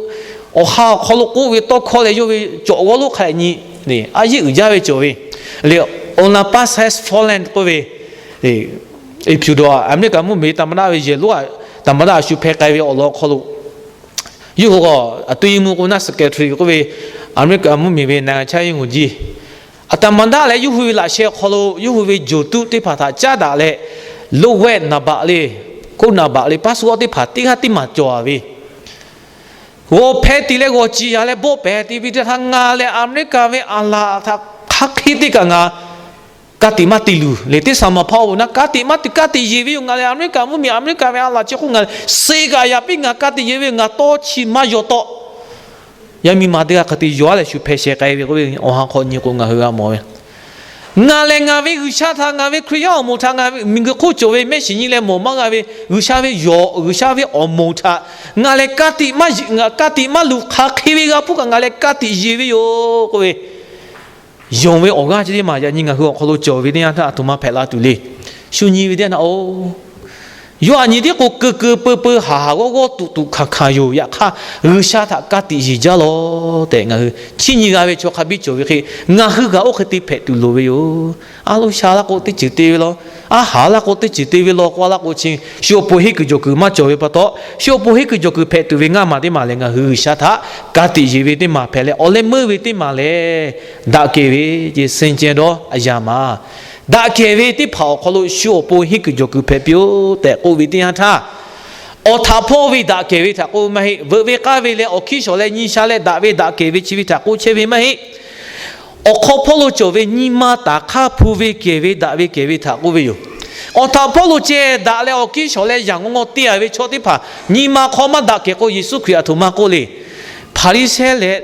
awˬ ha awˬ hk'aw lo k'oˆ ve tawˇ hkawˇ leh yawˇ ve cawˬ g'awˇ lonˉ hk'a nyi, a yeˆ uiˍ jaˇ ve cawˬ ve le. Ona Pass Has Fallen k'oˆ ve, e piuˬ dawˬ Aˍmeˍriˆkaˍ mvuhˇmiˬ သမ္မတ ve yehˬ lonˉ aꞈ သမ္မတ a shu hpeh k'ai ve awˬ lawn hk'aw lo, yawˇ hui k'o, အတွင်းရေးမှူး k'o naˉ secretary k'oˆ ve, Aˍmeˍriˆkaˍ mvuhˇmiˬ ve နိုင်ငံခြားရေးဝန်ကြီး အတမန္တ leh yawˇ hui ve laꞈ sheh awˬ hk'aw lo yawˇ hui ve joˬ tuˆ teˇ hpaˍ htaꞈ caˉ daꞈ leh, လိပ်ဝက်နံပါတ် le, ကိးနံပါတ် le, ပန်းစံးအီ teˇ hpaˍ teˇ g'aˇ teˇ maˬ cawˬ a ve, g'awˬ hpeh tiˍ leh g'awˬ ciˍ yaˍ leh bawˆ pehˍ te ve teˇ htaˇ, ngaˬ lehˬ Aˍmeˍriˆkaˍ ve a laˬ htaꞈ hk'aˬ hk'e te kaꞈ ngaˬ ka tiꞈ maˇ te luˬ le. Teˇ saˍ maˍ hpaˇ oˬ naˉ ka tiꞈ maˇ te, ka tiꞈ yeˬ ve yoˬ. Ngaˬ lehˬ Aˍmeˍriˆkaˍ mvuhˇmiˬ, Aˍmeˍriˆkaˍ ve a laˬ chi hk'oˆ ngaˬ lehˬ suh kaꞈ yaꞈ piˇ ngaˬ ka tiꞈ yeˬ ve yoˬ. Ngaˬ tawˇ chi maˇ yaw tawˆ. Yaˇ miˇ ma teˇ g'aˇ hk'a te yaw a leh shu hpeh sheh k'ai ve k'oˆ ve awˬ ha hk'aw nyi k'o ngaˬ hui g'a mawˬ ve, ngaˬ lehˬ ngaˬ ve G'uiˬsha htaꞈ, ngaˬ ve Hkriꞈ yaˇ awˬ moˍ htaꞈ ngaˬ miˬguiˬ hk'oˆ cawˬ ve mehˆ shiˍ nyi leh mawˬ maˇ g'a ve G'uiˬsha ve yawˬ, G'uiˬsha ve awˬ moˍ htaꞈ ngaˬ lehˬ ka tiꞈ maˇ yeˬ, ngaˬ ka tiꞈ maˇ luˬ, hk'aˬ hk'e ve g'a hpuˇ kaꞈ ngaˬ lehˬ ka tiꞈ yeˬ ve yoˬ k'oˆ ve, yonˍ ve awˬ g'aˇ chi teˇ maˬ yaꞈ nyi ngaˬ hui awˬ hk'aw lo cawˬ ve teˇ yanˇ htaˇ aˬ htoꞈ ma hpehꞈ la tuˬ le. Shu nyi ve teˇ yanˇ htaˇ oˬ, yawˇ aˬ nyi tiˉ k'o keu keu peu peu haˍ haˍ g'awˇ g'awˇ tuꞈ tuꞈ hkanˍ hkanˍ yoˬ. Yaꞈ hk'aˇ G'uiˬsha htaꞈ ka tiꞈ yeˬ jaˇ lawˬ tehꞈ ngaˬ hui chiˇ nyi g'a ve chaw hk'a biˇ cawˬ ve hk'e, ngaˬ hui kaꞈ oˇ hk'e te hpehꞈ tuˬ loˍ ve yoˬ. A lo sha laˇ k'o teˇ ceuˬ te ve law, a haˍ laˇ k'o teˇ ceuˬ te ve law k'oˆ laˇ k'o chi, shu awˬ pon henˇ kuiˬ jawˬ kuiˬ maˇ cawˬ ve pa taw, shu awˬ pon henˇ kuiˬ jawˬ kuiˬ hpehꞈ tuˬ ve ngaˇ maˬ teˇ maˬ lehˬ ngaˬ hui G'uiˬsha htaꞈ ka tiꞈ yeˬ ve teˇ maˬ hpehꞈ leh, awˬ leh meuˇ ve teˇ maˬ lehˬ, daꞈ kehˬ ve ce စင်ကြယ်သောအရာမှာ daꞈ kehˬ ve teˇ hpaˍ awˬ hk'aw lo shu awˬ pon henˇ kuiˬ jawˬ kuiˬ hpehꞈ piˇ-oˆ tehꞈ k'oˆ ve teˇ yanˇ htaˇ, awˬ htaꞈ hpawˇ ve daꞈ kehˬ ve htaꞈ k'oˆ ve maˇ heˆ. Veuꞈ ve k'aˇ ve leh awˬ hkiˇ shawˍ leh nyi sha leh daꞈ ve daꞈ kehˬ ve chi ve htaꞈ k'oˆ chehˇ ve maˇ heˆ. Awˬ hk'aw hpawˇ lo cawˬ ve nyi ma taˍ hk'aˇ hpu ve kehˬ ve daꞈ ve kehˬ ve htaꞈ k'oˆ ve yoˬ. Awˬ htaꞈ hpawˇ lo ceh daꞈ leh awˬ hkiˇ shawˍ leh yaꞈ ngawˇ ngawˇ te-a ve chaw teˇ hpaˍ nyi ma hk'aw maˇ daꞈ kehˬ k'o, Yeˍsuˆ Hkriꞈ aˬ htoꞈ ma k'oˆ le. Hpaˍriˍsehˇ leh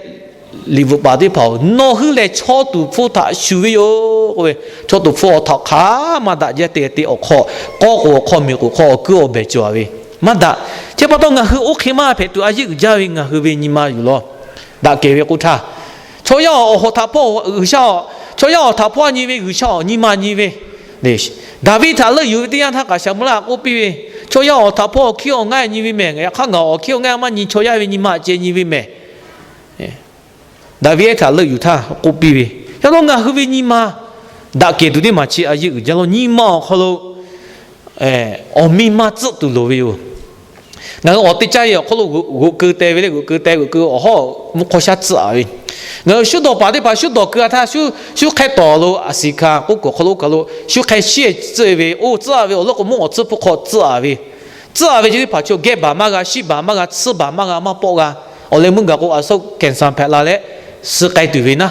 Liꞈ bvuhꞈ paˍ teˇ hpaˍ-oˬ, nawˬ hui lehˬ chaw tuˍ hpfuh htaꞈ shuˍ ve yoˬ k'oˆ ve. Chaw tuˍ hpfuh awˬ htaꞈ hk'aˬ maˇ daꞈ jaˇ te te awˬ hk'aw, k'awˇ k'oˍ awˬ hk'aw, miˬ k'oˍ hk'aw awˬ kuiˉ awˬ behˬ cawˬ ve maˇ daꞈ. Chi pa taw ngaˬ hui oˇ hk'e maˇ hpehꞈ tuˬ a yeˇ uiˍ jaˇ ve ngaˬ hui ve nyi ma yoˬ law. Daꞈ kehˬ ve k'oˆ htaˇ, chaw yaˇ awˬ htaꞈ hpawˇ G'uiˬsha, chaw yaˇ awˬ htaꞈ hpawˇ nyi ve G'uiˬsha awˬ nyi ma nyi ve. Daˍviˆ htaꞈ leuˆ yuˬ ve teˇ yanˇ htaˇ kaꞈ Saˍmo laˆ k'oˆ piˇ ve, chaw yaˇ awˬ htaꞈ hpawˇ awˬ hkiˇ awˬ ngaˇ nyi ve mehˬ. Yaꞈ hk'aˇ ngaˬ awˬ hkiˇ awˬ ngaˇ maˇ nyi, chaw yaˇ ve nyi ma ceh nyi ve mehˬ. Daˍviˆ ehˉ htaꞈ leuˆ yuˬ htaˇ k'oˆ piˇ ve, yaꞈ nyi ngaˬ hui ve nyi ma daꞈ kehˬ tuˬ teˇ maˬ chi a yeˇ uiˍ jaˇ law. Nyi ma awˬ hk'aw lo awˬ miˇ ma tcuhˆ tuˬ loˍ ve yoˬ. Ngaˬ hui awˬ teˇ caˇ ve awˬ hk'aw lo g'oꞈ keu teh ve le, g'oꞈ keu teh, g'oꞈ keu awˬ hawˉ mvuhˇ hk'aw shaˉ tcuhˆ a ve. Ngaˬ hui shuˉ dawˬ paˍ teˇ hpaˍ shuˉ dawˬ keu a htaˇ, shuˉ hk'ehˇ tawˍ lo a siˍ hkanˍ k'oˆ kuiˬ awˬ hk'aw lo, awˬ hk'aw lo shuˉ hk'e shiˉ tcuhˆ ve, oˇ tcuhˆ a ve awˬ leuˉ k'o mvuhˇ awˬ tcuhˇ hpfuhˇ hk'aw tcuhˆ a ve. Tcuhˆ a ve chi teˇ hpaˍ chaw geh baˬ maˇ g'a, shiˉ baˬ maˇ g'a, tsuhˇ baˬ maˇ g'a, maˇ pawˆ g'a. Awˬ leh meuˇ gaˬ k'o a suhˉ cancer hpehꞈ la leh suh k'ai tuˬ ve naˉ,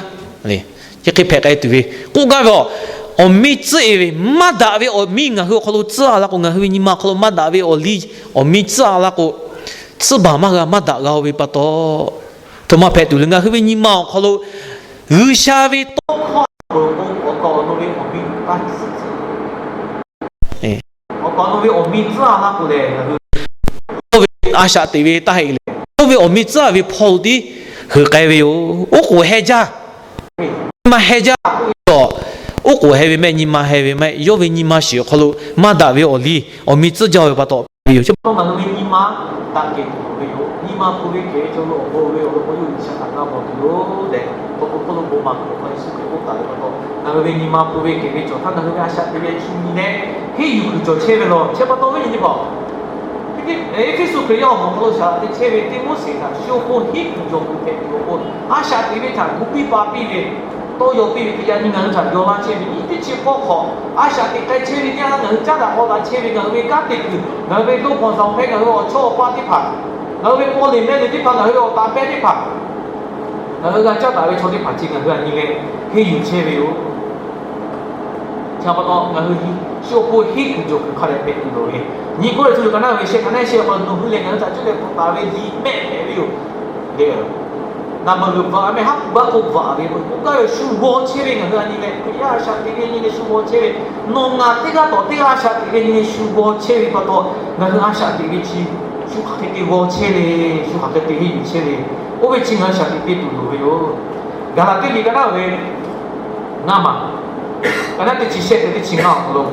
chi hk'e hpehꞈ k'ai tuˬ ve k'oˆ gaˇ ve. Awˬ miˇ tcuhˆ e ve maˇ daꞈ ve awˬ miˇ ngaˬ hui awˬ hk'aw lo tcuhˆ a la k'o, ngaˬ hui ve nyi ma awˬ hk'aw lo maˇ daꞈ ve awˬ liˇ awˬ miˇ tcuhˆ a la k'o, tsuhˇ baˬ maˇ g'a, maˇ daꞈ g'a-o ve pa taw, htoꞈ ma hpehꞈ tuˬ le. Ngaˬ hui ve nyi ma awˬ hk'aw lo G'uiˬsha ve tawˇ hkawˇ awˬ hk'aw lo awˬ hk'aw awˬ nu ve awˬ miˇ tcuhˆ a la k'o lehˬ, ngaˬ hui yawˇ ve a shaꞈ teꞈ ve taˇ heˆ leh, yawˇ ve awˬ miˇ tcuhˉ ve hpawˇ lo tiˉ heuˬ k'ai ve yoˬ. Oˉ k'oˍ heh jaˇ, nyi ma heh jaˇ. Oˉ k'oˍ heh ve mehˆ, nyi ma heh ve mehˆ, yawˇ ve nyi ma shiˍ awˬ hk'aw lo maˇ daꞈ ve awˬ liˇ awˬ miˇ tcuhˉ jaˇ ve pa taw ve yoˬ. Chi pa taw ngaˬ hui ve nyi ma daꞈ kehˬ tuˬ loˍ ve yoˬ. Nyi ma hpu ve kehˬ ve chaw lo awˬ bon ve awˬ lawn k'o, yawˇ G'uiˬsha htaꞈ g'a mawˬ tuˬ yoˬ tehꞈ, awˬ to hk'oˆ lo bon maˍ kuiˬ awˬ hk'aw Yeˍsuˆ Hkriꞈ k'oˆ taˍ ve pa taw, ngaˬ hui ve nyi ma hpu ve kehˬ ve cawˬ htaˇ ngaˬ hui ve a shaꞈ teꞈ ve chi nyi leh, henˇ yuˬ kuiˬ cawˬ chehˇ ve law. Chi pa taw ve nyi teˇ hpaˍ Eˇfeˇsuꞈ Hkriꞈ yaˇ awˬ moˍ hk'aw lo shaꞈ teꞈ chehˇ ve Tiˆmoˉseˍ htaꞈ shu awˬ pon henˇ kuiˬ cawˬ kuiˬ hpehꞈ tuˬ awˬ pon, a shaꞈ teꞈ ve htaꞈ gu piˇ pa piˇ ve, tawˇ yaw piˇ ve teˇ yanˇ nyi ngaˬ hui htaꞈ yaw laˇ chehˇ ve nyi teˇ chi k'awˇ hk'awꞈ, a shaꞈ teꞈ k'ai chehˇ ve teˇ yanˇ ngaˬ hui caˉ daꞈ k'aw daꞈ chehˇ ve ngaˬ hui ve kanˉ te kuiˬ, ngaˬ hui ve ลูกของสองแพร่ ngaˬ hui ve awˬ chawˇ awˬ paˇ teˇ hpaˍ, ngaˬ hui ve paw liꞈ mehˆ liꞈ teˇ hpaˍ, ngaˬ hui ve awˬ taˍ pehˇ teˇ hpaˍ, ngaˬ hui g'a caˉ daꞈ ve chaw teˇ hpaˍ chi ngaˬ hui a nyi leh henˇ yuˬ chehˇ ve yoˬ. Chi pa taw ngaˬ hui shu awˬ pon henˇ kuiˬ cawˬ kuiˬ hk'a dehꞈ hpehꞈ tuˬ loˍ ve. Nyi k'oˆ leh tuˬ yoˬ ka naˉ ve shehˆ ka naˉ shehˆ pa nawˬ hui lehˬ ngaˬ hui htaꞈ cuˇ leh hpu taˍ ve liꞈ mehˆ hpehꞈ ve yoˬ. Lehˬ, naˍ baˬ g'uiˬ baˬ a mehˆ haˉ k'oˍ g'aˇ k'o baˬ ve k'o, k'oˆ gaˇ ve shu g'aw chehˇ ve ngaˬ hui a nyi leh, Hkriꞈ yaˇ a shaꞈ teꞈ ve nyi leh shu g'aw chehˇ ve, nawˬ ngaˬ teˇ g'aˇ tawˍ teˇ g'aˇ a shaꞈ teꞈ ve nyi leh shu g'aw chehˇ ve pa taw, ngaˬ hui a shaꞈ teꞈ ve chi shu hk'aˬ hk'e te g'aw chehˇ le, shu hk'aˬ hk'e te henˇ yuˬ chehˇ le. Oˇ ve chi ngaˬ hui shaꞈ teꞈ piˇ tuˬ loˍ ve yoˬ. Gaˍlaˍtiˆ liꞈ ka naˉ ve ngaˇ maˬ, ka naˉ teˇ chi shehˆ te teˇ chi ngaˇ awˬ hk'aw lo,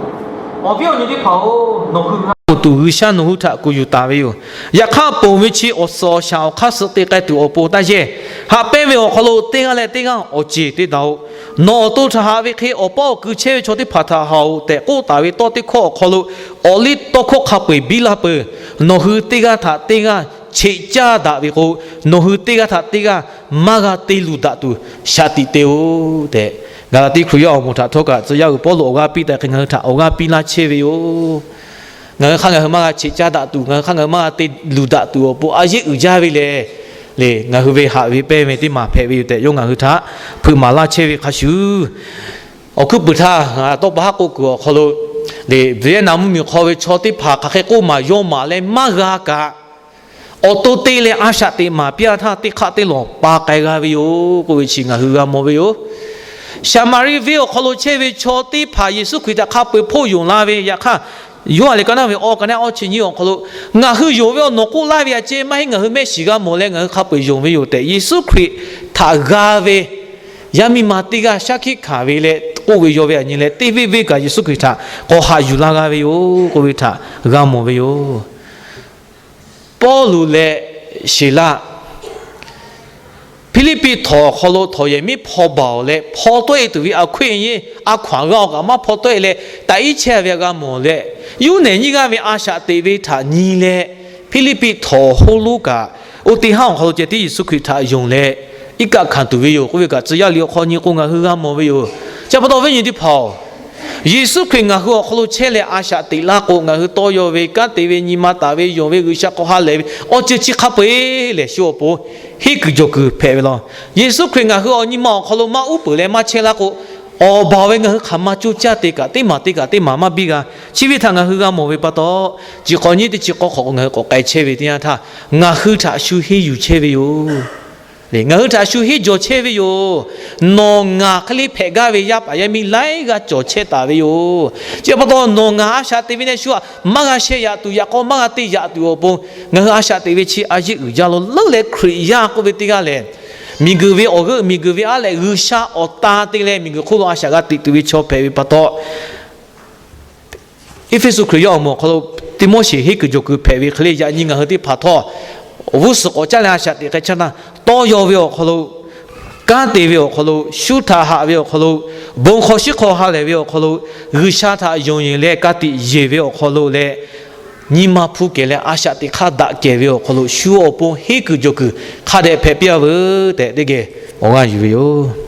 awˬ viˉ awˬ nyi teˇ hpaˍ-oˬ, nawˬ hui g'a ponˬ tuˬ G'uiˬsha nawˬ hui htaꞈ kuˬ yuˬ taˍ ve yoˬ. Yaꞈ hk'aˇ ponˬ ve chi awˬ suhˍ awˬ shaˍ awˬ hk'aˇ suh te k'ai tuˬ awˬ pon taˇ yehˇ. Haꞈ pehnˇ ve awˬ hk'aw lo teˇ g'aˇ leh teˇ g'aˇ awˬ ceˬ te daꞈ-oꞈ. Nawˬ awˬ to htaꞈ haꞈ ve hk'e awˬ paˇ awˬ kui chehˇ ve chaw teˇ hpaˍ htaꞈ haꞈ-oꞈ tehꞈ k'oˆ taˍ ve tawˇ teˇ hkawˇ awˬ hk'aw lo, awˬliˇtawˇhkawˇ hk'a peu-eˬ biˇ laˇ peuˬ. Nawˬ hui teˇ g'aˇ htaꞈ teˇ g'aˇ cheꞈ caˇ daꞈ ve k'o, nawˬ hui teˇ g'aˇ htaꞈ teˇ g'aˇ maˇ g'a te luˬ daꞈ tuˬ shaꞈ tiꞈ te-oˬ tehꞈ, Gaˍlaˍtiˆ Hkriꞈ yaˇ awˬ moˍ htaꞈ htawˇ kaꞈ tcuh yaˇ uiˍ Pawˇluꞈ awˬ g'aˇ piˇ tehꞈ hk'e ngaˬ hui htaꞈ awˬ g'aˇ piˇ laˇ chehˇ ve yoˬ. Ngaˬ hui hk'aˇ ngaˬ hui maˇ g'a cheꞈ caˇ daꞈ tuˬ, ngaˬ hui hk'aˇ ngaˬ hui maˇ g'a te luˬ daꞈ tuˬ awˬ pon a yeˆ uiˍ jaˇ ve lehˬ, lehˬ ngaˬ hui ve haꞈ ve pehnˇ ve teˇ maˬ hpehꞈ ve yoˬ tehꞈ yawˇ ngaˬ hui htaꞈ hpeuꞈ maˍ laˇ chehˇ ve hk'a shuˍ, awˬ hkuiˉ puiˍ htaˇ ngaˬ tawˇ pa haˉ k'oˆ kuiˬ awˬ hk'aw lo, lehˬ Vietnam mvuhˇmiˬ hk'aw ve chaw teˇ hpaˍ hk'aˬ hk'e k'oˆ maˍ yaw maˍ leh maˇ g'a kaꞈ, awˬ to te leh a shaꞈ teꞈ maˍ piˇ-a htaˇ teˇ hk'aˆ teˇ lawˬ pa k'ai g'a ve yoˬ k'oˆ ve chi ngaˬ hui g'a mawˬ ve yoˬ. Saˍmaˍriˆ venˇ awˬ hk'aw lo chehˇ ve chaw teˇ hpaˍ Yeˍsuˆ Hkriꞈ htaꞈ hk'a peu-eˬ hpoˆ yonˍ la ve. Yaꞈ hk'aˇ, Yoˇhanˬ liꞈ ka naˉ ve awˬ ka naˉ awˇ chi nyiˇ awˬ hk'aw lo, ngaˬ hui yonˍ ve awˬ nawˬ k'oˆ laˇ ve aꞈ ceh maˇ heˆ, ngaˬ hui mehˆ shiˍ g'a mawˬ leh ngaˬ hui hk'a peu-eˬ yonˍ ve yoˬ tehꞈ Yeˍsuˆ Hkriꞈ htaꞈ g'a ve yaˇ miˇ ma teˇ g'aˇ shaˉ hkiˆ hkanˍ ve leh k'oˆ ve yaw ve aꞈ nyi leh, teˇ venˇ venˇ kaꞈ Yeˍsuˆ Hkriꞈ htaꞈ k'awꞈ haꞈ yuˬ laˇ g'a ve yoˬ k'oˆ ve htaꞈ g'a mawˬ ve yoˬ. Pawˇluꞈ leh Siˍlaˆ Hpiˇliˇpiˆ htawnˍ awˬ hk'aw lo htawnˍ yehˬ miˉ hpaw baˬ-oˬ leh, hpaw tawˆ-e tuˬ ve a hkoehˇ a yeˇ a hkaw-anˬ g'a-oˬ kaꞈ maˇ hpaw tawˆ-e leh, taꞈ iˉ chehˇ ve g'a mawˬ leh, yuˇ nehˬ nyiˇ g'aˇ ve a shaꞈ teꞈ ve htaꞈ nyi leh, Hpiˇliˇpiˆ htawnˍ awˬ hoˉ lonˉ kaꞈ oˇ teˇ haˉ awˬ hk'aw lo ceh tiˉ Yeˍsuˆ Hkriꞈ htaꞈ yonˍ leh, iˉ kaˆ hkanˍ tuˬ ve yoˬ k'oˆ ve kaꞈ, tcuh yaˇ liꞈ awˬ hk'aw nyi k'o ngaˬ hui g'a mawˬ ve yoˬ. Chi pa taw viˉ nyi teˇ hpaˍ-oˬ, Yeˍsuˆ Hkriꞈ ngaˬ hui awˬ hk'aw lo chehˇ leh a shaꞈ teꞈ laˇ k'o, ngaˬ hui tawˇ yaw ve, kanˉ te ve, nyi ma taˍ ve, yonˍ ve, G'uiˬsha hk'aw ha lehˬ ve awˬ ceuˬ chi hk'a peu-eˬ lehˬ shu awˬ pon henˇ kuiˬ jawˬ kuiˬ hpehꞈ ve law. Yeˍsuˆ Hkriꞈ ngaˬ hui awˬ nyi ma awˬ hk'aw lo maˇ uˉ peunˍ leh maˇ chehˇ laˇ k'o, awˬ baˬ ve ngaˬ hui hk'aˬ ma coˇ caˇ te kaꞈ, teˇ maˬ te kaꞈ teˇ maˬ maˇ biˇ g'a. Chi ve htaꞈ ngaˬ hui g'a mawˬ ve pa taw, chi hk'awꞈ nyi teˇ chi k'awˇ hk'awꞈ k'o ngaˬ hui k'awꞈ k'ai chehˇ ve teˇ yanˇ htaˇ, ngaˬ hui htaꞈ shu henˇ yuˬ chehˇ ve yoˬ. Ngaˬ hui htaꞈ shu henˇ jawˬ chehˇ ve yoˬ. Nawˬ ngaˬ hk'e le hpehꞈ gaˇ ve yaˇ paˍ yaˇ miˇ laiˉ g'aˇ cawˬ chehˇ taˍ ve yoˬ. Chi pa taw nawˬ ngaˬ a shaꞈ teꞈ ve leh shu htaꞈ maˇ g'a sheh yaꞈ tuˬ, yaꞈ k'aw maˇ g'a te yaꞈ tuˬ awˬ pon, ngaˬ hui a shaꞈ teꞈ ve chi a yeˇ uiˍ jaˇ lo leuˉ leh Hkriꞈ yaˇ k'oˆ ve teˇ g'aˇ lehˬ, miˬguiˬ ve awˬ g'euˆ, miˬguiˬ ve aˉ leh G'uiˬsha awˬ tan te leh miˬguiˬ hk'oˆ lo a shaꞈ g'a teꞈ tuˬ ve chaw hpehꞈ ve pa taw, Eˇfeˇsuꞈ Hkriꞈ yaˇ awˬ moˍ awˬ hk'aw lo Tiˆmoˉseˍ henˇ kuiˬ jawˬ kuiˬ hpehꞈ ve hk'e le, yaꞈ nyi ngaˬ hui teˇ hpaˍ htawˇ awˬ g'uˇ suhˍ k'awꞈ caˉ leh a shaꞈ teꞈ hk'e caˇ na, tawˇ yaw ve awˬ hk'aw lo, kanˉ te ve awˬ hk'aw lo, shu htaꞈ haꞈ ve awˬ hk'aw lo, bon hk'aw shiˉ hk'aw ha lehˬ ve awˬ hk'aw lo, G'uiˬsha htaꞈ yonˍ yeˬ leh ka tiꞈ yeˬ ve awˬ hk'aw lo leh, nyi ma hpu kehˬ leh a shaꞈ teꞈ hk'aˇ daꞈ kehˬ ve awˬ hk'aw lo shu awˬ pon henˇ kuiˬ jawˬ kuiˬ hk'a dehꞈ hpehꞈ piˇ a veuˬ tehꞈ teˇ geh awˬ g'aˇ yuˬ ve yoˬ.